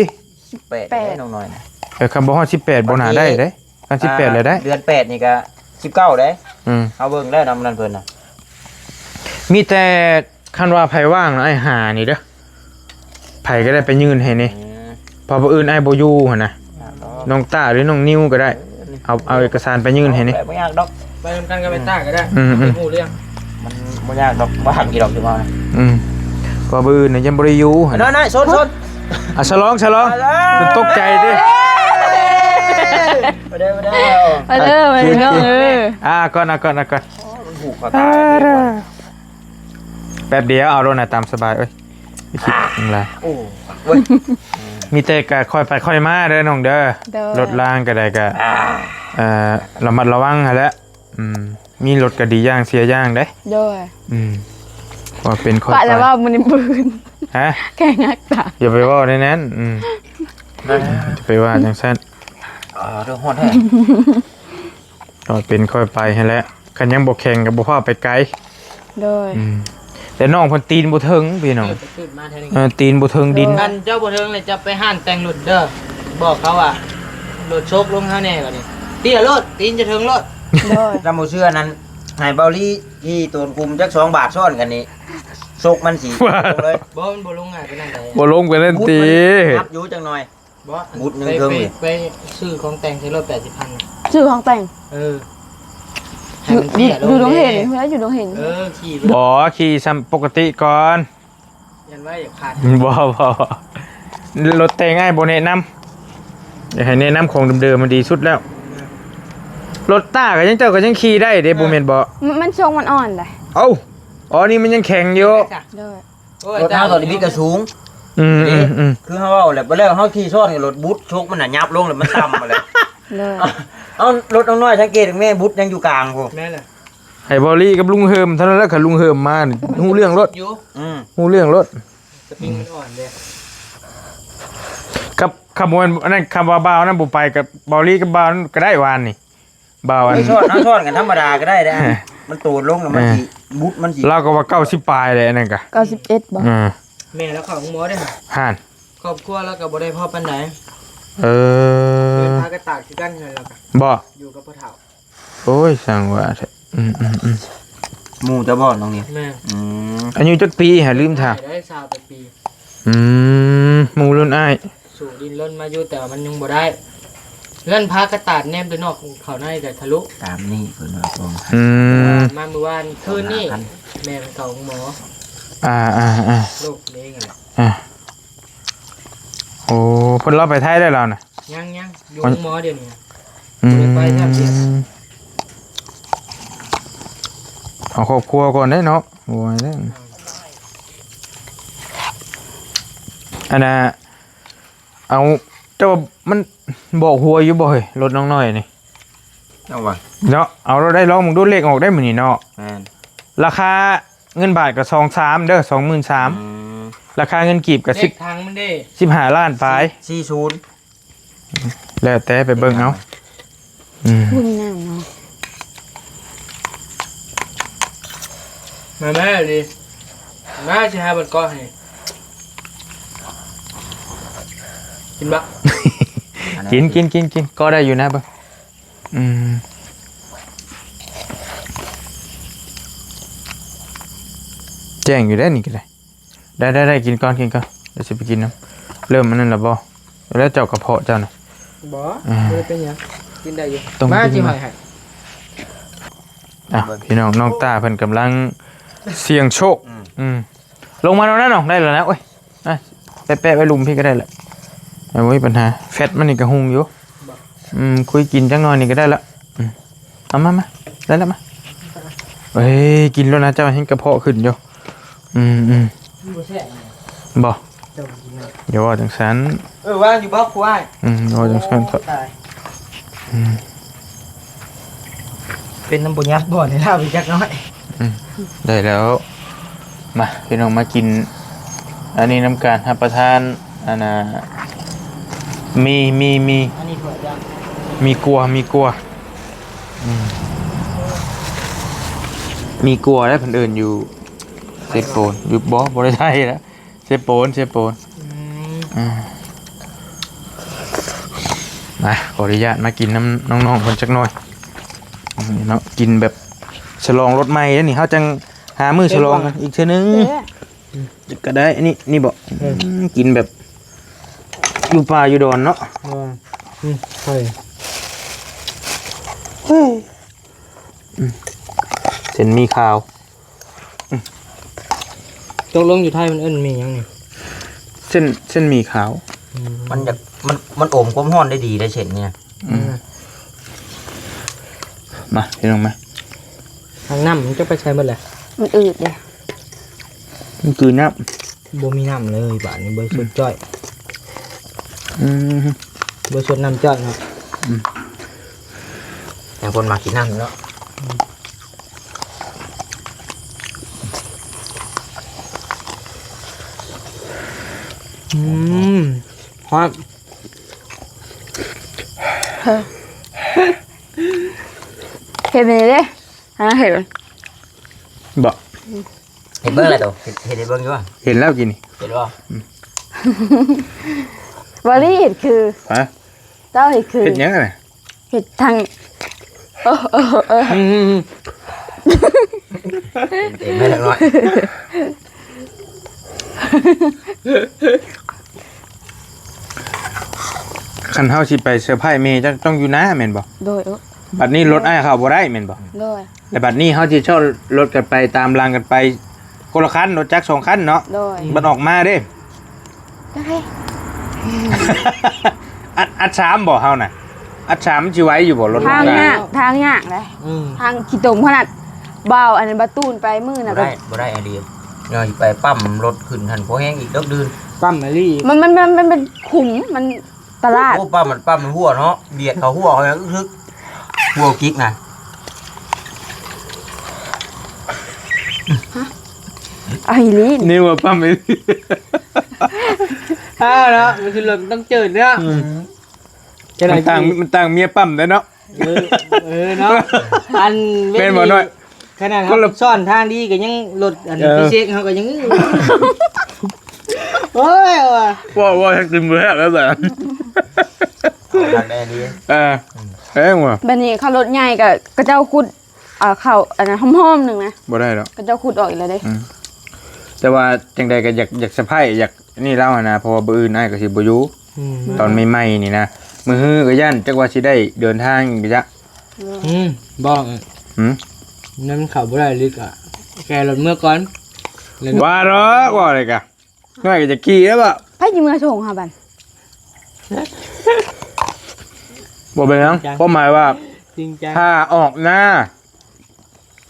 ສິບແປດ ແປດ ໄດ້ນ້ອງນ້ອຍນະ ເອີ ຄັນບໍ່ຮອດສິບແປດບໍ່ໜ້າໄດ້ເດ້ ຄັນສິບແປດແລ້ວໄດ້ ເດືອນແປດນີ້ກະສິບເກົ້າເດ້ ອືມ ເຮົາເບິ່ງແລ້ວນຳນັ້ນເພິ່ນນະ ມີແຕ່ ຄັນວ່າໃຜວ່າງນະ ອ້າຍຫານີ້ເດີ ໃຜກໍໄດ້ໄປຍື່ນໃຫ້ແດ່ ອືມ ເພາະມື້ອື່ນອ້າຍບໍ່ຢູ່ຫັ້ນນະ ຍາກດອກ ນ້ອງຕ້າ ຫຼື ນ້ອງນິວກໍໄດ້ ເອີ ເອົາ ເອົາເອກະສານໄປຍື່ນໃຫ້ແດ່ ບໍ່ຍາກດອກ ໄປນຳກັນກັບໄອ້ຕ້າກໍໄດ້ ອືມໆ ຮູ້ເລື່ອງ ມັນບໍ່ຍາກດອກ ວ່າງຢູ່ດອກ ຊິວ່ານະ ອືມ ເພາະມື້ອື່ນນະຍັງບໍ່ໄດ້ຢູ່ຫັ້ນ ນ້ອຍໆ ຊົນໆ ອ່ະ ສະຫຼອງ ສະຫຼອງ ເອີ ຕົກໃຈຕິ ມາເດີ ມາເດີ ມາເດີ ມາເດີ ນ້ອງເອີຍ ອ່າ ກ່ອນ ອ່າ ກ່ອນ ອ່າ ກ່ອນ ມັນຫູກເຂົ້າຕາ ແປັບດຽວ ເອົາໂລດນະ ຕາມສະບາຍ ໂອ້ຍ ໄປຄິດຫຍັງຫຼາຍ ໂອ້ ເວີຍ ມີແຕ່ກະຄ່ອຍໄປຄ່ອຍມາເດີນ້ອງເດີ ໂດຍ ລົດລາງກໍໄດ້ກະ ອ່າ ເອີ ລະມັດລະວັງຫັ້ນແຫຼະ ອືມ ມີລົດກໍດີຢ່າງເສຍຢ່າງເດ້ ໂດຍ ອືມ ວ່າເປັນຄ່ອຍໄປ ປະແລ້ວວ່າມື້ນີ້ປືນ ຮະ ແຂງຫັກຕາ ຢ່າໄປເວົ້າໃນນັ້ນ ອືມ ຢ່າໄປວ່າຈັ່ງຊັ້ນ ອ່າ ຮ້ອນແຮງ ຄ່ອຍເປັນຄ່ອຍໄປຫັ້ນແຫຼະ ຄັນຍັງບໍ່ແຂງກໍບໍ່ພາໄປໄກ ໂດຍ ອືມ ແຕ່ນ້ອງເພິ່ນຕີນບໍ່ເຖິງພີ່ນ້ອງ ເອີ ໄປຂຶ້ນມາເທື່ອໜຶ່ງ ເອີ ຕີນບໍ່ເຖິງດິນ ຄັນເຈົ້າບໍ່ເຖິງແລ້ວເຈົ້າໄປຮ້ານແຕ່ງລົດເດີ ບອກເຂົາວ່າລົດໂຊກລົງເຮົາແດ່ບັດນີ້ ເຕ້ຍໂລດ ຕີນຈະເຖິງໂລດ ໂດຍ ລຳບໍ່ເຊື່ອນັ້ນ ໃຫ້ເບົາລີຂີ່ໂຕນຄຸມຈັກສອງບາດຊ້ອນກັນນີ້ ໂຊກມັນຊິລົງເລີຍ ບໍ່ ມັນບໍ່ລົງງ່າຍປານນັ້ນໃດ ບໍ່ລົງປານນັ້ນຕິ ມັນຮັບຢູ່ຈັກໜ່ອຍ ບໍ່ ບຸດໜຶ່ງເທິງ ໄປ ໄປຊື້ຂອງແຕ່ງໃສ່ລົດແປດສິບພັນ ຊື້ຂອງແຕ່ງ ເອີ ໃຫ້ມັນເຕ້ຍລົງ ຢູ່ດົງເຫັນ ເດ້ ຢູ່ດົງເຫັນ ເອີ ຂີ່ ບໍ່ ຂີ່ຊ່ຳປົກກະຕິກ່ອນ ຢ້ານວ່າຢາກຂາດ ບໍ່ ບໍ່ ລົດແຕ່ງອ້າຍບໍ່ແນະນຳ ຢາກໃຫ້ແນະນຳຂອງເດີມໆ ມັນດີສຸດແລ້ວ. ລົດຕ້າກໍຍັງ ເຈົ້າກໍຍັງຂີ່ໄດ້ເດ້ ບໍ່ແມ່ນບໍ່? ມັນ ມັນຊົງມັນອ່ອນເດ້. ເອົ້າ ອໍ ນີ້ມັນຍັງແຂງຢູ່. ໂດຍ. ໂອ້ຍ ລົດເຮົາຕອນນີ້ບິດກໍສູງ. ອືມ ເດ້ ອືມ ອືມ ຄືເຮົາເວົ້າແຫຼະ ບໍ່ແລ້ວເຮົາຂີ່ຊ້ອນກັບລົດບຸດ ຊົກມັນນະຫຍັບລົງແລ້ວມັນຕ່ຳໝົດແລ້ວ. ໂດຍ. ເອົ້າ ລົດນ້ອງນ້ອຍສັງເກດແມ່ບຸດຍັງຢູ່ກາງພຸ້ນ. ແມ່ນແຫຼະ. ໃຫ້ບອລລີກັບລຸງເຮີມເທົ່ານັ້ນແຫຼະ ຄັນລຸງເຮີມມານີ້ຮູ້ເລື່ອງໂລດ. ອືມ ຮູ້ເລື່ອງໂລດ. ສະປຣິງມັນອ່ອນເດ້. ຄັບ ຄັບບໍ່ແມ່ນອັນນັ້ນ ຄັບວ່າບ່າວນັ້ນບໍ່ໄປກັບບອລລີກັບບ່າວນັ້ນກໍໄດ້ວານນີ້. ບ່າວອັນ ເອີ ຊ້ອນ ເຮົາຊ້ອນກັນທຳມະດາກໍໄດ້ເດ້. ມັນໂຕນລົງແລ້ວມັນຊິບຸດ ມັນຊິ ລາວກໍວ່າເກົ້າສິບປາຍແຫຼະ ອັນນັ້ນກະ. ເກົ້າສິບເອັດບໍ່? ອ່າ ແມ່ລາວເຂົ້າໂຮງໝໍເດ້ຫັ້ນ. ຄອບຄົວລາວກໍບໍ່ໄດ້ພໍປານໃດ. ເອີ ເດີນພາກັນຕາກຄືກັນເຮືອນລາວກະ. ບໍ່? ຢູ່ກັບພໍ່ເຖົ້າ. ໂອ້ຍ ຊ່າງວ່າແທ້. ອືມໆໆ ໝູ່ເຈົ້າບໍ່ນ້ອງນິວ? ແມ່ນ. ອືມ ອາຍຸຈັກປີຫາ ລືມຖາມ. ໄດ້ຊາວປາຍປີ. ອືມ ໝູ່ລຸ້ນອ້າຍ. ສູ້ດີ້ນລົນມາຢູ່ ແຕ່ວ່າມັນຍັງບໍ່ໄດ້. ເຮືອນພາກະຕາດແນມແຕ່ນອກ ເຂົ້າໃນກໍທະລຸ. ຕາມນີ້ເພິ່ນວ່າສອງພັນ. ອືມ ມາມື້ວານຄືນນີ້ ແມ່ມັນເຂົ້າໂຮງໝໍ. ອ່າໆໆ ໂລກເອງຫັ້ນແຫຼະ. ອ່າ ໂອ້ ເພິ່ນລາວໄປໄທໄດ້ແລ້ວນະ? ຍັງໆ ຢູ່ໂຮງໝໍດຽວນີ້. ອືມ ບໍ່ໄດ້ໄປຊ້ຳ. ເອົາຄອບຄົວກ່ອນເດ້ເນາະ. ບໍ່ໄຫວແລ້ວ. ອັນນ່າ ເອົາ ແຕ່ວ່າມັນບອກຫົວຢູ່ບໍ່ເຮີ້ຍ ລົດນ້ອງນ້ອຍນີ້? ເອົາວ່າ ເນາະ ເອົາ ລອງໄດ້ ລອງເບິ່ງດູ ເລກອອກໄດ້ມື້ນີ້ເນາະ. ແມ່ນ. ລາຄາເງິນບາດກໍສອງສາມເດີ ສອງໝື່ນສາມ. ອືມ ລາຄາເງິນກີບກໍ ເລກຖັງມັນເດ້ ສິບຫ້າລ້ານປາຍ. ສີ່ສູນ ແລ້ວແຕ່ໄປເບິ່ງເອົາ. ອືມ ເບິ່ງນ້ຳເນາະ. ມາແມ່ລີ ມາຊິຫາເບິ່ງເກາະໃຫ້ ກິນບໍ່? ກິນ ກິນ ກິນ ກິນ ກໍໄດ້ຢູ່ນະເບິ່ງ. ອືມ ແຈ້ງຢູ່ເດ້ນີ້ກໍໄດ້. ໄດ້ໆໆ ກິນກ່ອນ ກິນກ່ອນ ດຽວຊິໄປກິນນຳ. ເລີ່ມອັນນັ້ນແລ້ວບໍ່? ແລ້ວເຈົ້າກະເພາະເຈົ້ານະ. ບໍ່ ອ່າ ບໍ່ໄດ້ເປັນຫຍັງ ກິນໄດ້ຢູ່. ຕ້ອງ ມາ ກິນ ຊິຫ້ອຍໃຫ້. ອ່ະ ພີ່ນ້ອງ ນ້ອງຕ້າເພິ່ນກຳລັງສ່ຽງໂຊກ. ອືມ ອືມ ລົງມາແນວນັ້ນເນາະ ໄດ້ແລ້ວນະ. ໂອ້ຍ ອ່ະ ແປະໆໄວ້ລຸ່ມພີ້ກໍໄດ້ແຫຼະ. ບໍ່ມີບັນຫາ ແຟດມັນນີ້ກະຮຸ່ງຢູ່. ບໍ່ ອືມ ຄຸຍກິນຈັກໜ້ອຍນີ້ກໍໄດ້ລະ. ອືມ ເອົາມາ ມາ ໄດ້ແລ້ວ ມາ. ເອີຍ ກິນໂລດນະ ເຈົ້າແຮ່ງກະເພາະຂຶ້ນຢູ່. ອືມ ອືມ ບໍ່ແຊບ. ບໍ່ ເຈົ້າກິນເນາະ. ຢ່າເວົ້າຈັ່ງຊັ້ນ. ເອີ ວ່າຢູ່ບໍ່ຄູອ້າຍ? ອືມ ເວົ້າຈັ່ງຊັ້ນເຖາະ. ໂອ້ ຕາຍ. ອືມ ເປັນນຳບໍ່ຫຍັບບໍ່ໃນລາວອີກຈັກໜ້ອຍ. ອືມ ໄດ້ແລ້ວ. ມາ ພີ່ນ້ອງ ມາກິນອັນນີ້ນຳກັນ ຮັບປະທານ ອັນນ່າ ມີ ມີ ມີ ອັນນີ້ຖ້ວຍດຳ ມີກົວ ມີກົວ. ອືມ ມີກົວໄດ໋ ເພິ່ນເອີ້ນຢູ່ເຊໂປນ. ຢູ່ບໍ່ ບໍ່ໄດ້ໄທລະ ເຊໂປນ ເຊໂປນ. ອືມ ອ່າ ມາ ຂໍອະນຸຍາດມາກິນນຳນ້ອງໆເພິ່ນຈັກໜ້ອຍ. ອືມ ເນາະ ກິນແບບສະຫຼອງລົດໃໝ່ເດ້ນີ້ ເຮົາຈັ່ງຫາມື້ສະຫຼອງກັນອີກເທື່ອໜຶ່ງ. ເອີ ກໍໄດ້ ອັນນີ້ ນີ້ບໍ່? ເອີ ອືມ ກິນແບບຢູ່ປ່າຢູ່ດອນເນາະ. ອືມ ອືມ ເສັ້ນໝີ່ຂາວ. ອືມ ຕົກລົງຢູ່ໄທມັນເອີ້ນໝີ່ຫຍັງນີ້? ເສັ້ນ ເສັ້ນໝີ່ຂາວ. ອືມ ມັນຈະ ມັນ ມັນອົມຄວາມຮ້ອນໄດ້ດີໄດ໋ເສັ້ນນີ້ນະ. ອືມ ມາ ພີ່ນ້ອງມາ. ທາງນ້ຳມັນຈະໄປໃສໝົດແຫຼະ? ມັນອືດເດ້ ມັນກືນນ້ຳ. ບໍ່ມີນ້ຳເລີຍບາດນີ້ ບໍ່ໄດ້ຊົດຈ້ອຍ. ອືມ ບໍ່ໄດ້ຊົດນ້ຳຈ້ອຍເນາະ. ອືມ ແຕ່ຄົນມັກກິນນ້ຳເນາະ. ອືມ ອືມ ຮ້ອນ. ເຮັດແບບນີ້ເດ້ ຫາເຮັດ. ບໍ່ ເຮັດເບິ່ງແລ້ວໂຕ ເຮັດ ເຮັດໃຫ້ເບິ່ງຢູ່ຫວາ? ເຫັນແລ້ວກີ້ນີ້ ເຫັນບໍ່? ອືມ ບໍ່ໄດ້ເຮັດຄື ຮະ? ເຈົ້າເຮັດຄື ເຮັດຫຍັງຫັ້ນນະ? ເຮັດທັງ ໂອ້ ໂອ້ ໂອ້ ອືມ ເຕັມໃຫ້ຈັກໜ້ອຍ. ຄັນເຮົາຊິໄປເຊີໄພແມ່ ຕ້ອງຢູ່ນາແມ່ນບໍ່? ໂດຍ. ບັດນີ້ລົດອ້າຍເຂົ້າບໍ່ໄດ້ແມ່ນບໍ່? ໂດຍ. ແລ້ວບັດນີ້ເຮົາຊິເຊົ່າລົດກັນໄປຕາມຫຼັງກັນໄປ ຄົນລະຄັນ ລົດຈັກສອງຄັນເນາະ. ໂດຍ. ບັດອອກມາເດ້ ໄດ້ ເອີ ອັດ ອັດສາມບໍ່ເຮົານະ? ອັດສາມມັນຊິໄຫວຢູ່ບໍ່? ລົດ ທາງຍາກ ທາງຍາກເດ້. ອືມ ທາງຂີ້ຕົມຂະໜາດ. ບ່າວ ອັນນັ້ນ ບ່າວຕູນໄປມື້ນັ້ນ ບໍ່ໄດ້ ກໍ ບໍ່ໄດ້ໄອເດຍ. ເຮົາຊິໄປປ້ຳລົດຂຶ້ນຫັ້ນ ພໍແຮງອີກດອກດື່ນ. ປ້ຳອີ່ຫຼີ. ມັນ ມັນ ມັນ ມັນເປັນຂຸມ ມັນຕະຫຼາດ. ໂອ້ ປ້ຳ ມັນປ້ຳຫົວເນາະ ບຽດເຂົ້າຫົວເຂົາຢ່າງອຶກໆ ຫົວກິກນະ. ເອົາອີ່ຫຼີ ນີ້ວ່າປ້ຳອີ່ຫຼີ. ອ້າວເນາະ ມັນຄືລົດຕ້ອງເຈີນເນາະ. ອືມ ຂະໜາດ ມັນຕ່າງ ທີ່ ມັນຕ່າງເມຍປ້ຳໄດ້ເນາະ. ເອີ ເອີເນາະ ອັນ ແມ່ນບໍ່ນ້ອຍ? ຂະໜາດເຮົາ ຄົນລະ ສອນທາງດີກໍຍັງລົດ ອັນ ເອີ ພິເສກເຮົາກໍຍັງ ໂອ້ຍ ວ່າ ເວົ້າ ເວົ້າໃຫ້ກິນບໍ່ແຮງແລ້ວແຫຼະ. ເອົາຄັກແນ່ດີ. ເອີ ອືມ ແພງວ່າ ບັດນີ້ເຂົາລົດໃຫຍ່ກໍ ເຂົາເຈົ້າຂຸດ ອ່າ ເຂົ້າອັນນັ້ນຫອມໆໜຶ່ງນະ ບໍ່ໄດ້ດອກ ເຂົາເຈົ້າຂຸດອອກອີກແລ້ວເດ້. ອືມ ແຕ່ວ່າຈັ່ງໃດກໍຢາກ ຢາກເຊີໄພຣສ໌ ຢາກນີ້ລາວຫັ້ນນະ ເພາະວ່າມື້ອື່ນອ້າຍກໍຊິບໍ່ຢູ່. ອືມ ຕອນໃໝ່ໆນີ້ນະ ມື້ຮືກໍຢ້ານຈັກວ່າຊິໄດ້ເດີນທາງຢູ່ຈັກ. ອືມ ບໍ່ ຫືມ ນັ້ນເຂົ້າບໍ່ໄດ້ ຫຼືກໍແກ່ລົດເມືອກ່ອນ. ວ່າດອກ ວ່າໄດ້ກະ ນ້ອຍກໍຈະຂີ່ແລ້ວບໍ່? ໃຜຊິເມືອສົ່ງຫາບັດ? ບໍ່ເປັນຫຍັງ ຄວາມໝາຍວ່າ ຈິງຈັງ ຖ້າອອກນາ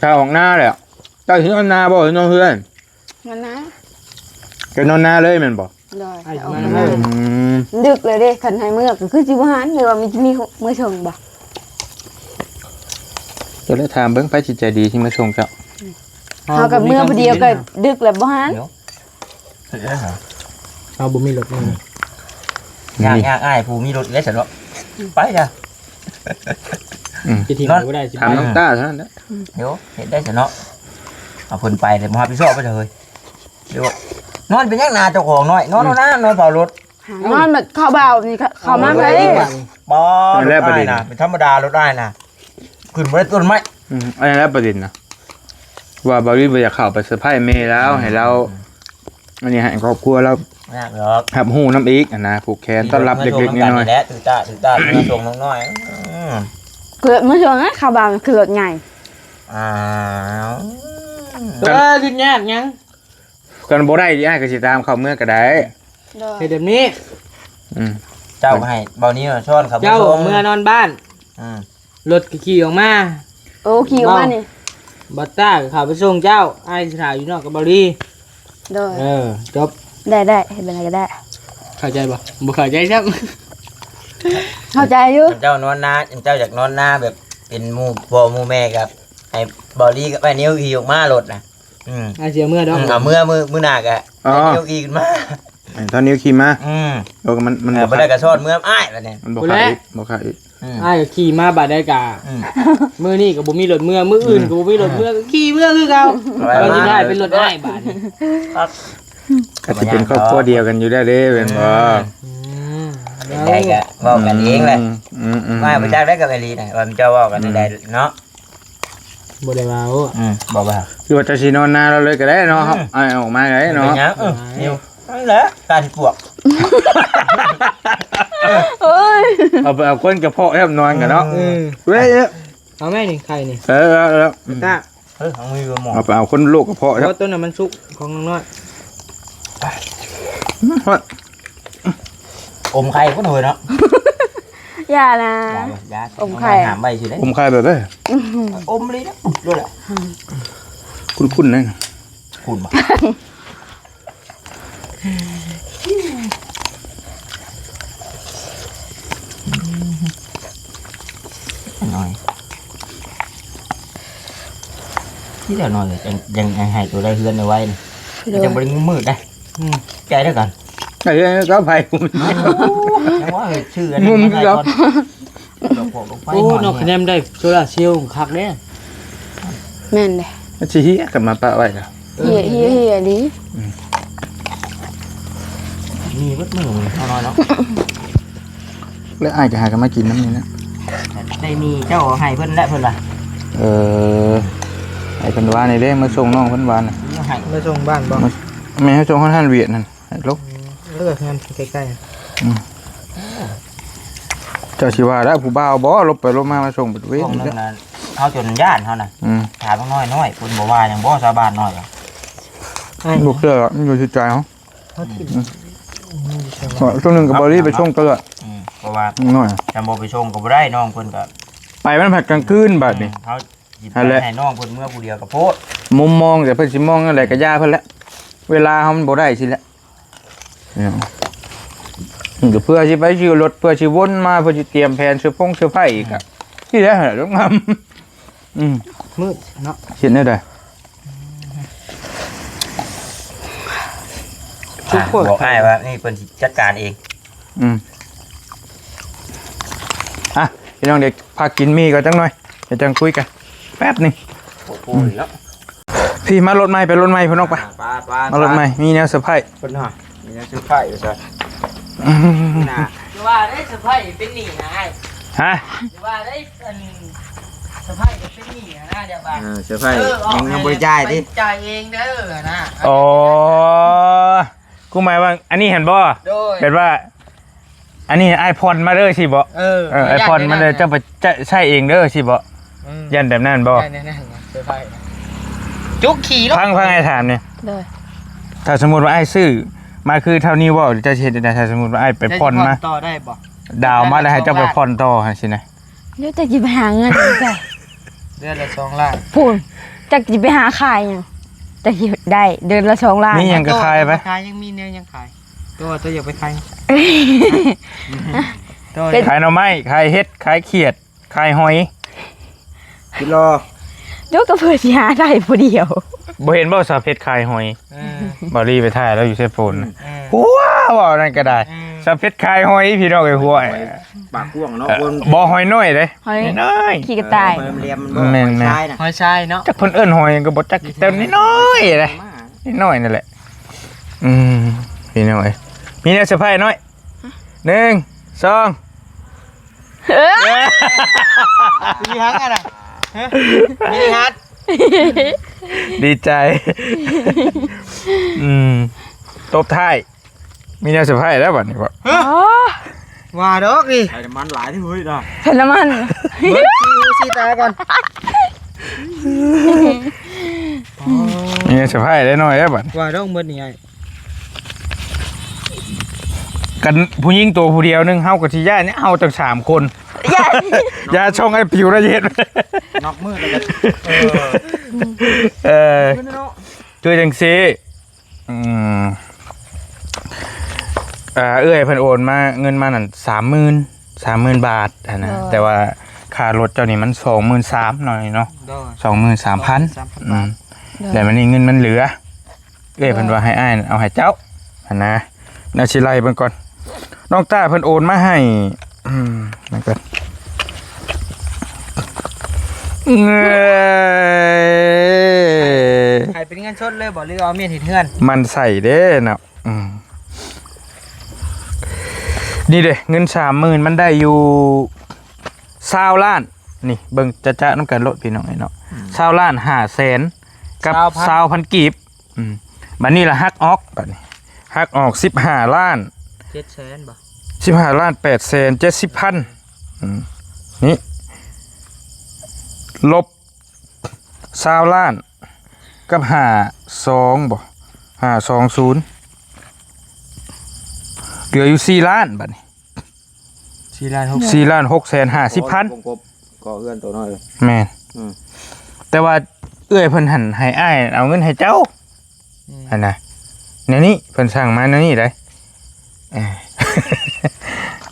ຖ້າອອກນາແລ້ວ ເຈົ້າຊິນອນນາບໍ່ ຫຼືນອນເຮືອນ? ນອນນາ. ເຈົ້ານອນນາເລີຍແມ່ນບໍ່? ໂດຍ ອ້າຍ ອອກນາ. ອືມ ດຶກແລ້ວເດ້ ຄັນໃຫ້ເມືອກໍຄືຊິບໍ່ຫັນ ຫຼືວ່າມີ ມີເມືອສົ່ງບໍ່? ເຈົ້າລະຖາມເບິ່ງ ໃຜຊິໃຈດີຊິມາສົ່ງເຈົ້າ. ເຮົາກໍເມືອຜູ້ດຽວກໍດຶກແລ້ວບໍ່ຫັນ. ເຮົາບໍ່ມີລົດ. ອືມ ຍາກ ຍາກອ້າຍຜູ້ມີລົດເດ້ຊັ້ນເນາະ. ໄປຈ້ະ. ອືມ ຊິຖິ້ມກໍບໍ່ໄດ້ ຊິ ຖາມນ້ອງຕ້າເທົ່ານັ້ນແຫຼະ. ໂຍ ເຮັດໄດ້ຊັ້ນເນາະ. ເອົາເພິ່ນໄປແລ້ວບໍ່ຮັບຜິດຊອບໄປເລີຍ. ໂຍ ນອນເປັນຫຍັງນາເຈົ້າຂອງນ້ອຍ ນອນເອົານາ ນອນເຝົ້າລົດ. ນອນແບບເຂົາບ່າວນີ້ ເຂົ້າມາໃຜ? ບໍ່ ລົດອ້າຍນະ ເປັນທຳມະດາ ລົດອ້າຍນະ ຂຶ້ນບໍ່ໄດ້ຕົ້ນໄມ້. ອືມ ອັນນັ້ນແຫຼະປະເດັນນະ ວ່າບ່າວລີບໍ່ຢາກເຂົ້າໄປເຊີໄພຣສ໌ແມ່ລາວ ໃຫ້ລາວ ອັນນີ້ໃຫ້ຄອບຄົວລາວ ຍາກດອກ ຮັບຮູ້ນຳອີກຫັ້ນນະ ຜູກແຂນຕ້ອນຮັບເລັກໆນ້ອຍໆ. ຖືຕາ ຖືຕາ ມາສົ່ງນ້ອງນ້ອຍ. ອືມ ຄືມາຊ່ວງນັ້ນເຂົາວ່າມັນຄືລົດໃຫຍ່. ອ້າວ ເອີ ຄືຍາກຫຍັງ? ຄັນບໍ່ໄດ້ ອ້າຍກໍຊິຕາມເຂົ້າເມືອກໍໄດ້. ໂດຍ ເຮັດແບບນີ້. ອືມ ເຈົ້າໃຫ້ເບົານີ້ມາຊ້ອນເຂົາ ເຈົ້າເມືອນອນບ້ານ. ອືມ ລົດກໍຂີ່ອອກມາ. ໂອ້ ຂີ່ອອກມານີ້ ບັດຕາກໍເຂົ້າໄປສົ່ງເຈົ້າ. ອ້າຍຊິຖ້າຢູ່ນອກກັບເບົາລີ. ໂດຍ ເອີ ຈົບ. ໄດ້ໆ ເຮັດແບບນັ້ນກໍໄດ້. ເຂົ້າໃຈບໍ່? ບໍ່ເຂົ້າໃຈຊ້ຳ. ເຂົ້າໃຈຢູ່. ເຈົ້ານອນນາ ເຈົ້າຢາກນອນນາແບບເປັນໝູ່ພໍ່ໝູ່ແມ່ກັບ ໃຫ້ເບົາລີກັບອ້າຍນິວຂີ່ອອກມາລົດນະ. ອືມ ອ້າຍຊິເອົາເມືອດອກ. ອືມ ເອົາເມືອ ມື້ ມື້ໜ້າກະ ອໍ ໃຫ້ນິວຂີ່ຂຶ້ນມາ. ໃຫ້ທ້າວນິວຂີ່ມາ. ອືມ ໂອ້ ມັນ ມັນ ເອີ ບໍ່ໄດ້ກໍຊ້ອນເມືອອ້າຍບັດນີ້. ມັນບໍ່ຂາຍອີກ ບໍ່ຂາຍອີກ. ອືມ ອ້າຍກໍຂີ່ມາບາດໃດກະ ອືມ ມື້ນີ້ກໍບໍ່ມີລົດເມືອ ມື້ອື່ນກໍບໍ່ມີລົດເມືອ ກໍຂີ່ເມືອຄືເກົ່າ. ບາດສຸດທ້າຍເປັນລົດອ້າຍບາດນີ້. ກໍຊິເປັນຄອບຄົວດຽວກັນຢູ່ແລ້ວເດ້ ແມ່ນບໍ່? ອືມ ເປັນໃດກໍເວົ້າກັນເອງແຫຼະ. ອືມໆໆ ວ່າບໍ່ຈັກໄດ້ກັບອາລີນະ ວ່າເຈົ້າເວົ້າກັນແນວໃດເນາະ. ບໍ່ໄດ້ເວົ້າ. ອືມ ບໍ່ເວົ້າ. ຄືວ່າຈະຊິນອນນາລາວເລີຍກໍໄດ້ເນາະ. ອືມ ເຮົາ ອ້າຍອອກມາກໍໄດ້ເນາະ. ເປັນຫຍັງ? ເອີ ເອີ ນີ້ແຫຼະການທີ່ປວກ. ໂອ້ຍ ເອົາໄປເອົາຄົນກະເພາະແຮບນອນກັນເນາະ. ອືມ ເວີຍ ເອົາແມ່ນີ້ ໄຂ່ນີ້. ເອີ ເອີ ເອີ ຕາ ເອີ ເອົາມືມອງ ເອົາໄປເອົາຄົນໂລກກະເພາະ. ໂອ້ ໂຕນັ້ນມັນສຸກຂອງນ້ອງນ້ອຍ. ອືມ ຮອດ. ອົມໄຂ່ພຸ້ນເຮີຍເນາະ. ຢ່ານະ ຢ່າ ຢ່າ ອົມໄຂ່ ຫ້າມໄວ້ຊິໄດ້. ອົມໄຂ່ແບບໃດ? ອົມເລີຍນະ ອຸດໂລດລະ. ຄຸ້ນໆ ນະ. ຄຸ້ນບໍ່? ນ້ອຍ ທີ່ແລ້ວນ້ອຍ ຍັງ ຍັງໃຫ້ໂຕໄດ້ເຮືອນໄດ້ໄວນະ. ໂດຍ ມັນຈັ່ງບໍ່ໄດ້ມືດໄດ໋. ອືມ ໃຈເດີກັນ ໃຈເດີກັນ. ຍັງວ່າເຮີ້ຍ ຊື່ອັນນີ້ ງຸ່ມ ມາໃສ່ກ່ອນ. ດອກພວກດອກໄຟ. ໂອ້ ນ້ອຍ ນ້ອງຄະແນນໄດ້ໂຊລາເຊວຄັກເດ້. ແມ່ນເດ້ ມັນຊິເຫຍຄັນມາປະໄວ້ນະ. ເຫຍ ເຫຍ ເຫຍອີ່ຫຼີ. ອືມ ມີເບິດມື້ເຮົານອນເນາະ. ແລ້ວອ້າຍກໍຫາກັນມາກິນນຳນີ້ນະ. ໄດ້ມີເຈົ້າໃຫ້ເພິ່ນແຫຼະ ເພິ່ນວ່າ. ເອີ ໃຫ້ເພິ່ນວ່ານີ້ເດ້ ມາສົ່ງນ້ອງເພິ່ນວ່ານະ. ໃຫ້ມາສົ່ງບ້ານບໍ່? ມາ ແມ່ນໃຫ້ສົ່ງຮອດຮ້ານຫວຽດນັ້ນ. ໃຫ້ລົບ ເອີ ເຮືອນໃກ້ໆ. ອືມ ເຈົ້າຊິວ່າແລ້ວ ຜູ້ບ່າວບໍ່ລົບໄປລົບມາ ມາສົ່ງເບິດເວນ. ຊ່ວງໜຶ່ງນະ ເຮົາຈົນຢ້ານເຮົານະ. ອືມ ຖາມນ້ອຍໆ ເພິ່ນບໍ່ວ່າຫຍັງບໍ່ ຊາວບ້ານນ້ອຍ. ບໍ່ເຊື່ອ ມັນຢູ່ທີ່ໃຈເຮົາ. ເຮົາຖິ້ມ ອືມ ຊ່ວງໜຶ່ງກໍບໍ່ລີໄປສົ່ງຕະຫຼອດ. ອືມ ພາະວ່າ ນ້ອຍ ຄັນບໍ່ໄປສົ່ງກໍບໍ່ໄດ້ ນ້ອງເພິ່ນກໍ ໄປມັນພັດກາງຄືນບາດນີ້ ເຮົາຊິ ຫັ້ນແຫຼະ ໃຫ້ນ້ອງເພິ່ນເມືອຜູ້ດຽວກໍໂພດ ມຸມມອງ ແຕ່ເພິ່ນຊິມອງແນວໃດກໍຢ່າເພິ່ນແຫຼະ ເວລາເຮົາມັນບໍ່ໄດ້ຊີ້ແຫຼະ ນີ້ກໍເພື່ອຊິໄປຊື້ລົດ ເພື່ອຊິວົນມາ ເພື່ອຊິຕຽມແຜນເສື້ອຜົງເສື້ອຜ້າອີກ ອືມ ກໍ ທີ່ແລ້ວແຫຼະ ອືມ ມືດເນາະ ເຮັດແນວໃດ? ອ່ະ ບອກອ້າຍວ່ານີ້ເພິ່ນຊິຈັດການເອງ ອືມ ອ່ະ ພີ່ນ້ອງ ເດ ພັກກິນໝີ່ກ່ອນຈັກໜ່ອຍ ດຽວຈັ່ງຄຸຍກັນແປັບໜຶ່ງ ໂອ້ໂຫ ເນາະ ພີ່ ມາລົດໃໝ່ ໄປລົດໃໝ່ ພີ່ນ້ອງ ໄປ ອ່າ ໄປ ໄປ ມາລົດໃໝ່ ມີແນວເຊີໄພ ເພິ່ນຫາ ມີແນວເຊີໄພວ່າຊັ້ນ ອືມ ນະ ຢ່າວ່າໄດ້ເຊີໄພເປັນໜີ້ນະອ້າຍ ຮະ ຢ່າວ່າໄດ້ ອັນ ເຊີໄພກໍເປັນໜີ້ນະ ດຽວວ່າ ເອີ ເຊີໄພ ເອີ ຍັງ ຍັງບໍ່ໄດ້ຈ່າຍຕິ ຈ່າຍເອງເດີນະ ອໍ ກູໝາຍວ່າ ອັນນີ້ຫັ້ນບໍ່? ໂດຍ ແບບວ່າ ອັນນີ້ອ້າຍຜ່ອນມາເດີຊີ້ບໍ່? ເອີ ເອີ ອ້າຍຜ່ອນມາເດີ ເຈົ້າໄປໃຊ້ເອງເດີຊີ້ບໍ່? ອືມ ຢ້ານແບບນັ້ນບໍ່? ຢ້ານແນວນັ້ນນະ ເຊີໄພນະ ຈຸກຂີ່ລົດ ຟັງ ຟັງອ້າຍຖາມນີ້ ໂດຍ ຖ້າສົມມຸດວ່າອ້າຍຊື້ມາຄືເທົ່ານີ້ເວົ້າ ເຈົ້າຊິເຮັດຈັ່ງໃດ? ຖ້າສົມມຸດວ່າອ້າຍໄປຜ່ອນມາ ເຈົ້າຊິຜ່ອນຕໍ່ໄດ້ບໍ່? ດາວມາແລ້ວໃຫ້ເຈົ້າໄປຜ່ອນຕໍ່ຫັ້ນຊີ້ນະ ດຽວຈັກຊິໄປຫາເງິນໃສ ເດືອນລະສອງລ້ານ ພຸ້ນ ຈັກຊິໄປຫາຂາຍຫຍັງ ຈັກຊິໄດ້ເດືອນລະສອງລ້ານ ມີຫຍັງກໍຂາຍໄປ ຂາຍ ຍັງມີແນວຫຍັງຂາຍ ໂຕ ໂຕຢາກໄປຂາຍ ໂຕ ຂາຍໜໍ່ໄມ້ ຂາຍເຫັດ ຂາຍຂຽດ ຂາຍຫອຍ ກິໂລ ໂຕ ກໍເພື່ອຊິຫາໄດ້ຜູ້ດຽວ ບໍ່ເຫັນບໍ່ ສາວເພັດຂາຍຫອຍ? ເອີ ບ່າວລີໄປຖ່າຍລາວຢູ່ເຊໂປນ ອືມ ເອີ ຫົວ ເວົ້ານັ້ນກໍໄດ້ ເອີ ສາວເພັດຂາຍຫອຍ ພີ່ນ້ອງເອີຍ ຫົວ ປາກກວ້າງເນາະ ເອີ ບໍ່ ຫອຍນ້ອຍເດ້ ຫອຍນ້ອຍ ຂີ້ກະຕ່າຍ ເອີ ຫອຍແຫຼມໆ ມັນບໍ່ ແມ່ນໆ ຫອຍຊາຍນະ ຫອຍຊາຍເນາະ ຈັກເພິ່ນເອີ້ນຫອຍກໍບໍ່ຈັກ ແຕ່ນ້ອຍໆເດ້ ນ້ອຍໆນັ້ນແຫຼະ ອືມ ພີ່ນ້ອງເອີຍ ມີແນວເຊີໄພນ້ອຍ ໜຶ່ງ ສອງ ເອີ ມີຫຍັງຫັ້ນນະ ຮະ ມີຫຍັງ ດີໃຈ ອືມ ຕົບທ້າຍ ມີແນວເຊີໄພແລ້ວບັດນີ້ບໍ່ ຮະ ອໍ ວ່າດອກນີ້ ໃສ່ນ້ຳມັນຫຼາຍເດ້ເຮີ້ຍເນາະ ໃສ່ນ້ຳມັນ ເບິ່ງຊິຫູຊິຕາກ່ອນ ມີແນວເຊີໄພໄດ້ໜ້ອຍແລ້ວບັດນີ້ ວ່າດອກໝົດນີ້ອ້າຍ ກັນຜູ້ຍິງໂຕຜູ້ດຽວໜຶ່ງ ເຮົາກໍຊິຢ້ານ ເຮົາຕັ້ງສາມຄົນ ຢ້ານ ຢ່າສົ່ງໄອ້ປິວນະ ເຮັດ ນອກມືແລ້ວກໍ ເອີ ເອີ ຄືເນາະ ຄືຈັ່ງຊີ້ ອືມ ອ່າ ເອື້ອຍເພິ່ນໂອນມາ ເງິນມານັ້ນ ສາມໝື່ນ ສາມໝື່ນບາດຫັ້ນນະ ໂດຍ ແຕ່ວ່າຄ່າລົດເຈົ້ານີ້ມັນ ສອງໝື່ນສາມ ເນາະ ເນາະ ໂດຍ ສອງໝື່ນສາມພັນ ສອງໝື່ນສາມພັນ ອືມ ບາດ ໂດຍ ແລ້ວມັນນີ້ເງິນມັນເຫຼືອ ເອື້ອຍເພິ່ນວ່າໃຫ້ອ້າຍເອົາໃຫ້ເຈົ້າຫັ້ນນະ ນະ ຊິໄລ່ເບິ່ງກ່ອນ ນ້ອງຕ້າເພິ່ນໂອນມາໃຫ້ອືມ ມັນກໍ ເອີ ໃຫ້ເປັນເງິນສົດເລີຍບໍ່ ຫຼືເອົາມຽນເຮັດເຮືອນ? ມັນໃສ່ເດ້ເນາະ ອືມ ນີ້ເດ້ ເງິນສາມໝື່ນ ມັນໄດ້ຢູ່ຊາວລ້ານ ນີ້ ເບິ່ງຈະໆນຳກັນໂລດພີ່ນ້ອງເອີຍເນາະ ອືມ ຊາວລ້ານຫ້າແສນ ກັບຊາວພັນ ຊາວພັນກີບ ອືມ ບັດນີ້ລະຫັກອອກ ບັດນີ້ຫັກອອກສິບຫ້າລ້ານ ເຈັດແສນບໍ່ ສິບຫ້າລ້ານແປດແສນເຈັດສິບພັນ ອືມ ນີ້ ລົບຊາວລ້ານກັບຫ້າສອງບໍ່ ຫ້າສອງສູນ ເຫຼືອຢູ່ສີ່ລ້ານ ບັດນີ້ ສີ່ລ້ານຫົກ ສີ່ລ້ານຫົກແສນຫ້າສິບພັນ ໂອ້ ຄົບ ກໍເຮືອນໂຕນ້ອຍ ແມ່ນ ອືມ ແຕ່ວ່າເອື້ອຍເພິ່ນຫັ້ນໃຫ້ອ້າຍເອົາເງິນໃຫ້ເຈົ້າ ອືມ ຫັ້ນນະ ແນວນີ້ເພິ່ນສັ່ງມາແນວນີ້ເດ້ ເອີ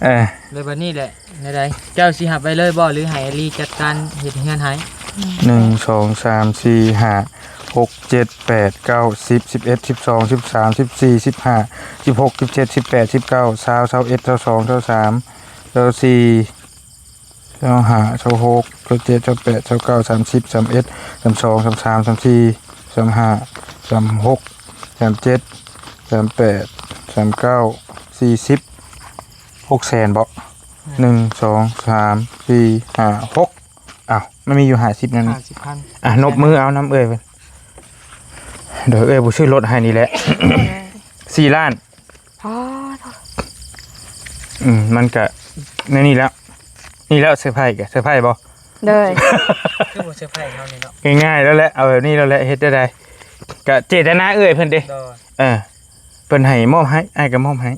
ເອີ ແລ້ວບັດນີ້ແຫຼະ ແນວໃດ ເຈົ້າຊິຮັບໄວ້ເລີຍບໍ່ ຫຼືໃຫ້ອາລີຈັດການເຮັດເຮືອນໃຫ້? ໜຶ່ງ ສອງ ສາມ ສີ່ ຫ້າ ຫົກ ເຈັດ ແປດ ເກົ້າ ສິບ ສິບເອັດ ສິບສອງ ສິບສາມ ສິບສີ່ ສິບຫ້າ ສິບຫົກ ສິບເຈັດ ສິບແປດ ສິບເກົ້າ ຊາວ ຊາວເອັດ ຊາວສອງ ຊາວສາມ ຊາວສີ່ ຊາວຫ້າ ຊາວຫົກ ຊາວເຈັດ ຊາວແປດ ຊາວເກົ້າ ສາມສິບ ສາມເອັດ ສາມສອງ ສາມສາມ ສາມສີ່ ສາມຫ້າ ສາມຫົກ ສາມເຈັດ ສາມແປດ ສາມເກົ້າ ສີ່ສິບ ຫົກແສນບໍ່? ໜຶ່ງ ສອງ ສາມ ສີ່ ຫ້າ ຫົກ ອ້າວ ມັນມີຢູ່ຫ້າສິບນັ້ນ ຫ້າສິບພັນ ອ່ະ ນົບມືເອົານຳເອື້ອຍເພິ່ນ ໂດຍເອື້ອຍຜູ້ຊື້ລົດໃຫ້ນີ້ແຫຼະ ສີ່ລ້ານ ອໍ ໂທ້ ອືມ ມັນກະໃນນີ້ແລ້ວ ນີ້ແລ້ວ ເຊີໄພກະເຊີໄພບໍ່? ໂດຍ ຄືບໍ່ເຊີໄພເຮົານີ້ເນາະ ງ່າຍໆແລ້ວແຫຼະ ເອົາແບບນີ້ແລ້ວແຫຼະ ເຮັດໄດ້ໃດ ກະເຈດຕະນາເອື້ອຍເພິ່ນເດ້ ໂດຍ ເອີ ເພິ່ນໃຫ້ມອບໃຫ້ ອ້າຍກໍມອບໃຫ້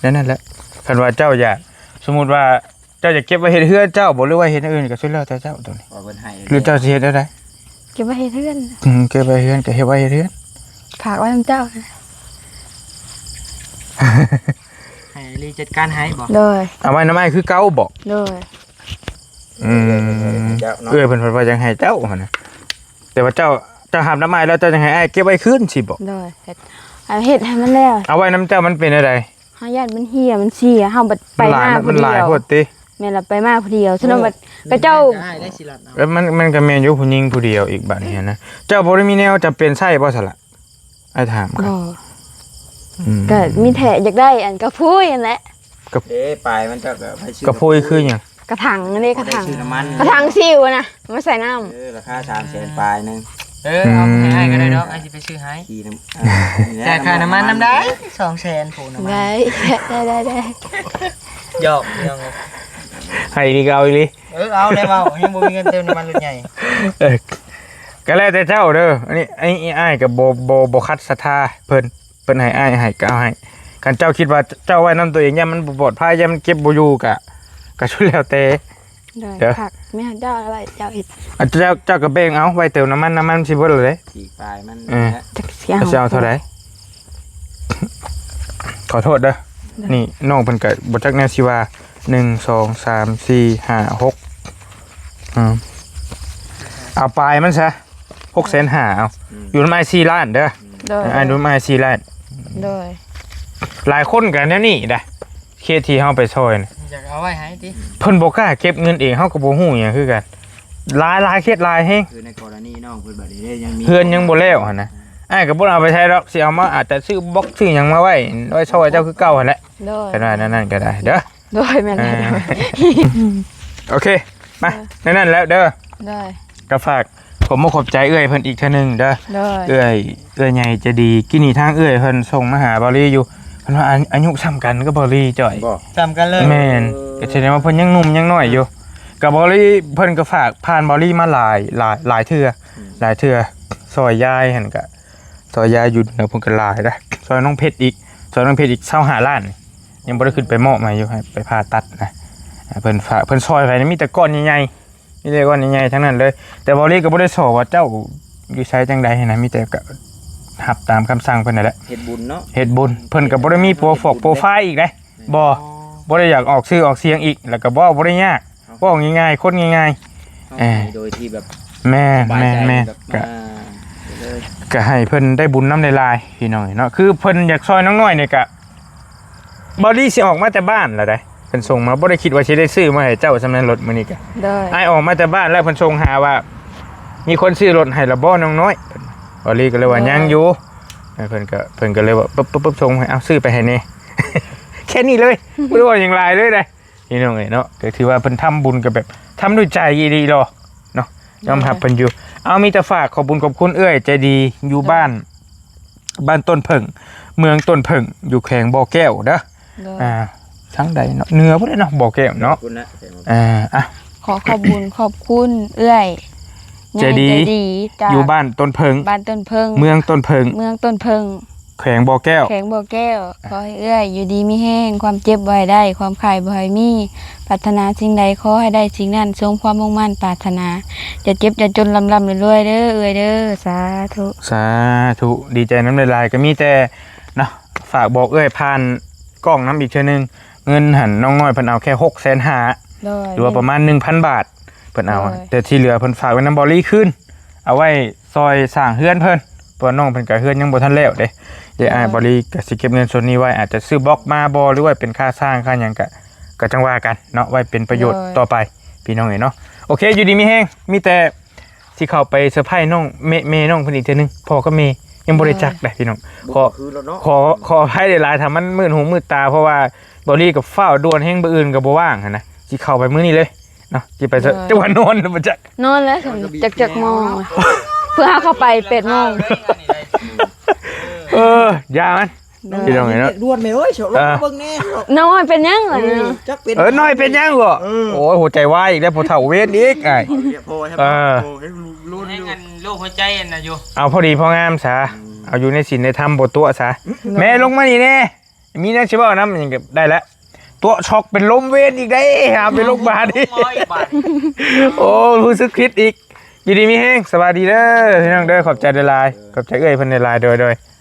ແນວນັ້ນແຫຼະ ຄັນວ່າເຈົ້າຢາກ ສົມມຸດວ່າເຈົ້າຈະເກັບໄວ້ເຮັດເຮືອນເຈົ້າບໍ່ ຫຼືວ່າເຮັດແນວອື່ນກໍສຸດແລ້ວແຕ່ເຈົ້າໂຕນີ້ ວ່າເພິ່ນໃຫ້ ຫຼືເຈົ້າຊິເຮັດແນວໃດ? ເກັບໄວ້ເຮັດເຮືອນ ອືມ ເກັບໄວ້ເຮືອນກໍເກັບໄວ້ເຮັດເຮືອນ ຝາກໄວ້ນຳເຈົ້າ ໃຫ້ລີຈັດການໃຫ້ບໍ່? ໂດຍ ເອົາໄວ້ນຳອ້າຍຄືເກົ່າບໍ່? ໂດຍ ອືມ ເຈົ້າເນາະ ເອື້ອຍເພິ່ນເພິ່ນວ່າຢາກໃຫ້ເຈົ້າຫັ້ນນະ ແຕ່ວ່າເຈົ້າ ເຈົ້າຮັບນຳອ້າຍແລ້ວ ເຈົ້າຍັງໃຫ້ອ້າຍເກັບໄວ້ຄືນຊີ້ບໍ່? ໂດຍ ເຮັດ ເຮັດໃຫ້ມັນແລ້ວ ເອົາໄວ້ນຳເຈົ້າມັນເປັນແນວໃດ? ເຮົາຢ້ານມັນເຫຍມັນເສຍ ເຮົາບັດໄປມາຜູ້ດຽວ ມັນຫຼາຍໂພດຕິ? ແມ່ນລະ ໄປມາຜູ້ດຽວ ສະນັ້ນບັດເຂົາເຈົ້າ ເອີ ມັນ ມັນກໍແມ່ນຢູ່ ຜູ້ຍິງຜູ້ດຽວອີກບາດນີ້ນະ ເຈົ້າບໍ່ໄດ້ມີແນວຈຳເປັນໃຊ້ບໍ່ຊັ້ນລະ? ອ້າຍຖາມກ່ອນ ບໍ່ ອືມ ກໍມີແທ້ຢາກໄດ້ອັນກະພຸຍຫັ້ນແຫຼະ ເດ້ ປາຍມັນເຈົ້າກໍໄປຊື້ ກະພຸຍຄືຫຍັງ? ກະຖັງເດ້ ກະຖັງ ຊື້ນ້ຳມັນ ກະຖັງຊິວນະ ມາໃສ່ນ້ຳ ເອີ ລາຄາສາມແສນປາຍໜຶ່ງ ເອີ ເອົາໃຫ້ອ້າຍກໍໄດ້ດອກ ອ້າຍຊິໄປຊື້ໃຫ້ ຂີ່ນ້ຳ ອ່າ ຈ່າຍຄ່ານ້ຳມັນນຳໄດ້ ສອງແສນ ຜູ້ນ້ຳມັນ ໄດ້ ໄດ້ ໄດ້ ໄດ້ ຢອກ ຢອກ ໃຫ້ອີກກໍເອົາອີກ ເອີ ເອົາແລ້ວເວົ້າ ຍັງບໍ່ມີເງິນເຕີມນ້ຳມັນລົດໃຫຍ່ ເອີ ກໍແລ້ວແຕ່ເຈົ້າເດີ ອັນນີ້ ອັນນີ້ອ້າຍກໍບໍ່ ບໍ່ ບໍ່ຂັດສັດທາເພິ່ນ ເພິ່ນໃຫ້ອ້າຍໃຫ້ກໍເອົາໃຫ້ ຄັນເຈົ້າຄິດວ່າເຈົ້າໄວ້ນຳຕົວເອງ ຢ້ານມັນບໍ່ປອດໄພ ຢ້ານມັນເກັບບໍ່ຢູ່ ກະ ກະສຸດແລ້ວແຕ່ ໂດຍ ເດີ ຄັກ ແມ່ນເຈົ້າໄວ້ເຈົ້າເຮັດ ອັນເຈົ້າ ເຈົ້າກໍແບ່ງເອົາໄວ້ເຕີມນ້ຳມັນ ນ້ຳມັນຊິເບິດແລ້ວເດ້ ທີ່ປາຍມັນ ເອີ ແຫຼະ ຈັກຊິເອົາ ເຈົ້າຊິເອົາເທົ່າໃດ? ຂໍໂທດເດີ ໂດຍ ນີ້ນ້ອງເພິ່ນກໍບໍ່ຈັກແນວຊິວ່າ ໜຶ່ງ ສອງ ສາມ ສີ່ ຫ້າ ຫົກ ອືມ ເອົາປາຍມັນຊະ ຫົກແສນຫ້າ ເອົາ ອືມ ຢູ່ນຳອ້າຍສີ່ລ້ານເດີ ໂດຍ ອ້າຍຢູ່ນຳອ້າຍສີ່ລ້ານ ໂດຍ ຫຼາຍຄົນກໍແນວນີ້ໄດ໋ ເຂດທີ່ເຮົາໄປຊ່ອຍນະ ຢາກເອົາໄວ້ໃຫ້ຕິ ເພິ່ນບໍ່ກ້າເກັບເງິນເອງ ເຮົາກໍບໍ່ຮູ້ຫຍັງຄືກັນ ຫຼາຍໆເຂດຫຼາຍແຮງ ຄືໃນກໍລະນີນ້ອງເພິ່ນບັດນີ້ເດ້ ຍັງມີ ເຮືອນຍັງບໍ່ແລ້ວຫັ້ນນະ ອ້າຍກໍບໍ່ໄດ້ເອົາໄປໃຊ້ດອກ ຊິເອົາມາອາດຈະຊື້ບລັອກຊື້ຫຍັງມາໄວ້ ໄວ້ຊ່ອຍເຈົ້າຄືເກົ່າຫັ້ນແຫຼະ ໂດຍ ຄັນວ່າແນວນັ້ນກໍໄດ້ເດີ ໂດຍ ແມ່ນແລ້ວ ເອີ ໂອເຄ ມາ ເອີ ໃນນັ້ນແລ້ວເດີ ໂດຍ ກໍຝາກ ຂອບມຸກຂອບໃຈເອື້ອຍເພິ່ນອີກເທື່ອໜຶ່ງເດີ ໂດຍ ເອື້ອຍ ເອື້ອຍໃຫຍ່ໃຈດີ ກີ້ນີ້ທາງເອື້ອຍເພິ່ນສົ່ງມາຫາເບົາລີຢູ່ ເພິ່ນວ່າອາ ອາຍຸສ່ຳກັນກັບເບົາລີຈ້ອຍ ບໍ່ ສ່ຳກັນເລີຍ ແມ່ນ ເອີ ກໍສະແດງວ່າເພິ່ນຍັງໜຸ່ມຍັງນ້ອຍຢູ່ ກໍເບົາລີ ເພິ່ນກໍຝາກຜ່ານເບົາລີມາຫຼາຍ ຫຼາຍ ຫຼາຍເທື່ອ ອືມ ຫຼາຍເທື່ອ ຊ່ອຍຍາຍຫັ້ນກໍ ຊ່ອຍຍາຍຢູ່ແນວເພິ່ນກໍຫຼາຍເດ້ ຊ່ອຍນ້ອງເພັດອີກ ຊ່ອຍນ້ອງເພັດອີກຊາວຫ້າລ້ານ ຍັງບໍ່ໄດ້ຂຶ້ນໄປມອບໃຫ້ຢູ່ ໃຫ້ໄປຜ່າຕັດນະ ເພິ່ນຝາກ ເພິ່ນຊ່ອຍໃຜນະ ມີແຕ່ກ້ອນໃຫຍ່ໆ ມີແຕ່ກ້ອນໃຫຍ່ໆທັງນັ້ນເລີຍ ແຕ່ເບົາລີກໍບໍ່ໄດ້ສໍ້ວ່າເຈົ້າຢູ່ໃສຈັ່ງໃດຫັ້ນນະ ມີແຕ່ກໍຮັບຕາມຄຳສັ່ງເພິ່ນນັ້ນແຫຼະ ເຮັດບຸນເນາະ ເຮັດບຸນ ເພິ່ນກໍບໍ່ໄດ້ມີໂປຣຟອກໂປຣໄຟລ໌ອີກເດ້ ບໍ່ ອໍ ບໍ່ໄດ້ຢາກອອກຊື່ອອກສຽງອີກ ແລ້ວກໍເວົ້າບໍ່ໄດ້ຍາກ ເວົ້າງ່າຍໆ ຄົນງ່າຍໆ ເອີ ໃຫ້ໂດຍທີ່ແບບ ແມ່ນ ສະບາຍໃຈ ແມ່ນໆ ແບບ ກໍ ມາເລີຍ ກໍໃຫ້ເພິ່ນໄດ້ບຸນນຳຫຼາຍໆ ພີ່ນ້ອງເອີຍເນາະ ຄືເພິ່ນຢາກຊ່ອຍນ້ອງນ້ອຍນີ້ກໍ ເບົາລີຊິອອກມາແຕ່ບ້ານແລ້ວໃດ ເພິ່ນສົ່ງມາ ບໍ່ໄດ້ຄິດວ່າຊິໄດ້ຊື້ມາໃຫ້ເຈົ້າສ່ຳນັ້ນ ລົດມື້ນີ້ກະ ໂດຍ ອ້າຍອອກມາແຕ່ບ້ານແລ້ວ ເພິ່ນສົ່ງຫາວ່າ ມີຄົນຊື້ລົດໃຫ້ລະບໍ່ນ້ອງນ້ອຍ ເພິ່ນ ເບົາລີກໍເລີຍວ່າ ໂດຍ ຍັງຢູ່ ເອີ ເພິ່ນກໍ ເພິ່ນກໍເລີຍວ່າ ປຶບໆໆ ສົ່ງໃຫ້ ເອົາ ຊື້ໄປໃຫ້ແດ່ ແຄ່ນີ້ເລີຍ ບໍ່ໄດ້ເວົ້າຫຍັງຫຼາຍເລີຍໃດ ພີ່ນ້ອງເອີຍເນາະ ກໍຖືວ່າເພິ່ນທຳບຸນກໍແບບ ທຳດ້ວຍໃຈອີ່ຫຼີເນາະ ຍອມຮັບເພິ່ນຢູ່ ເອົາ ມີແຕ່ຝາກຂອບບຸນຂອບຄຸນເອື້ອຍໃຈດີ ຢູ່ ໂດຍ ບ້ານ ບ້ານຕົ້ນເຜິ້ງ ເມືອງຕົ້ນເຜິ້ງ ຢູ່ແຂວງບໍ່ແກ້ວເດີ ໂດຍ ອ່າ ທາງໃດເນາະ ເໜືອພຸ້ນແຫຼະເນາະ ບໍ່ແກ້ວເນາະ ພຸ້ນນະ ອ່າ ອ່ະ ຂໍຂອບບຸນຂອບຄຸນເອື້ອຍໃຈດີ ໃຫຍ່ໃຈດີ ຈາກ ຢູ່ບ້ານຕົ້ນເຜິ້ງ ບ້ານຕົ້ນເຜິ້ງ ເມືອງຕົ້ນເຜິ້ງ ເມືອງຕົ້ນເຜິ້ງ ແຂວງບໍ່ແກ້ວ ແຂວງບໍ່ແກ້ວ ຂໍໃຫ້ເອື້ອຍຢູ່ດີມີແຮງ ຄວາມເຈັບບໍ່ໃຫ້ໄດ້ ຄວາມໄຂ້ບໍ່ໃຫ້ມີ ປາດຖະໜາສິ່ງໃດຂໍໃຫ້ໄດ້ສິ່ງນັ້ນ ສົມຄວາມມຸ່ງໝັ້ນປາດຖະໜາ ຢ່າເຈັບຢ່າຈົນ ລ່ຳໆລວຍໆເດີເອື້ອຍເດີ ສາທຸ ສາທຸ ດີໃຈນຳຫຼາຍໆ ກໍມີແຕ່ເນາະ ຝາກບອກເອື້ອຍຜ່ານກ້ອງນຳອີກເທື່ອໜຶ່ງ ເງິນຫັ້ນນ້ອງນ້ອຍເພິ່ນເອົາແຄ່ຫົກແສນຫ້າ ໂດຍ ຫຼືວ່າປະມານໜຶ່ງພັນບາດ ເພິ່ນເອົາ ໂດຍ ແຕ່ທີ່ເຫຼືອເພິ່ນຝາກໄວ້ນຳເບົາລີຄືນ ເອົາໄວ້ຊ່ອຍສ້າງເຮືອນເພິ່ນ ເພາະວ່ານ້ອງເພິ່ນກໍເຮືອນຍັງບໍ່ທັນແລ້ວເດ້ ເດ ໂດຍ ອ້າຍເບົາລີກໍຊິເກັບເງິນສ່ວນນີ້ໄວ້ ອາດຈະຊື້ບລັອກມາບໍ່ ຫຼືວ່າເປັນຄ່າສ້າງຄ່າຫຍັງກໍ ກໍຈັ່ງວ່າກັນເນາະ ໄວ້ເປັນປະໂຫຍດ ໂດຍ ຕໍ່ໄປ ພີ່ນ້ອງເອີຍເນາະ ໂອເຄ ຢູ່ດີມີແຮງ ມີແຕ່ຊິເຂົ້າໄປເຊີໄພນ້ອງ ແມ່ ແມ່ນ້ອງເພິ່ນອີກເທື່ອໜຶ່ງ ພໍ່ກັບແມ່ຍັງບໍ່ໄດ້ຈັກເດ້ ໂດຍ ພີ່ນ້ອງ ຂໍ ຂໍ ຂໍອະໄພຫຼາຍໆ ຖ້າມັນມືດຫູມືດຕາ ເພາະວ່າເບົາລີກໍຟ້າວດ່ວນແຮງ ມື້ອື່ນກໍບໍ່ວ່າງຫັ້ນນະ ຊິເຂົ້າໄປມື້ນີ້ເລີຍ ເນາະ ຊິໄປ ໂດຍ ຈະວ່ານອນແລ້ວບໍ່ຈັກ ນອນແລ້ວ ຈັກຈັກໂມງ ເພື່ອເຮົາເຂົ້າໄປແປດໂມງ ເອີ ຢ່າມັນ ໂດຍ ພີ່ນ້ອງເອີຍເນາະ ເດືອດດ່ວນແມ່ເອີຍ ເອີ ເບິ່ງແດ່ ນ້ອຍເປັນຫຍັງລະ ເອີ ຈັກເປັນ ເອີ ນ້ອຍເປັນຫຍັງບໍ່ ເອີ ໂອ້ຍ ຫົວໃຈວາຍອີກແລ້ວ ຜູ້ເຖົ້າເວນອີກ ອ້າຍ ເອີ ໃຫ້ອັນໂລກຫົວໃຈອັນນະຢູ່ ເອົາພໍດີພໍງາມຊະ ອືມ ເອົາຢູ່ໃນສິນໃນທຳ ບໍ່ຕົວະຊະ ໂດຍ ແມ່ລົງມານີ້ແດ່ ມີແນວຊິເວົ້ານຳ ຫຍັງກໍໄດ້ລະ ຕົວະ ຊັອກເປັນລົມເວນອີກເດ້ ຫາໄປໂລງບານອີກ ໂອ້ ຮູ້ສຶກຜິດອີກ. ຢູ່ດີມີແຮງ ສະບາຍດີເດີພີ່ນ້ອງເດີ ຂອບໃຈຫຼາຍໆ ຂອບໃຈເອື້ອຍເພິ່ນຫຼາຍໆ ໂດຍໆ.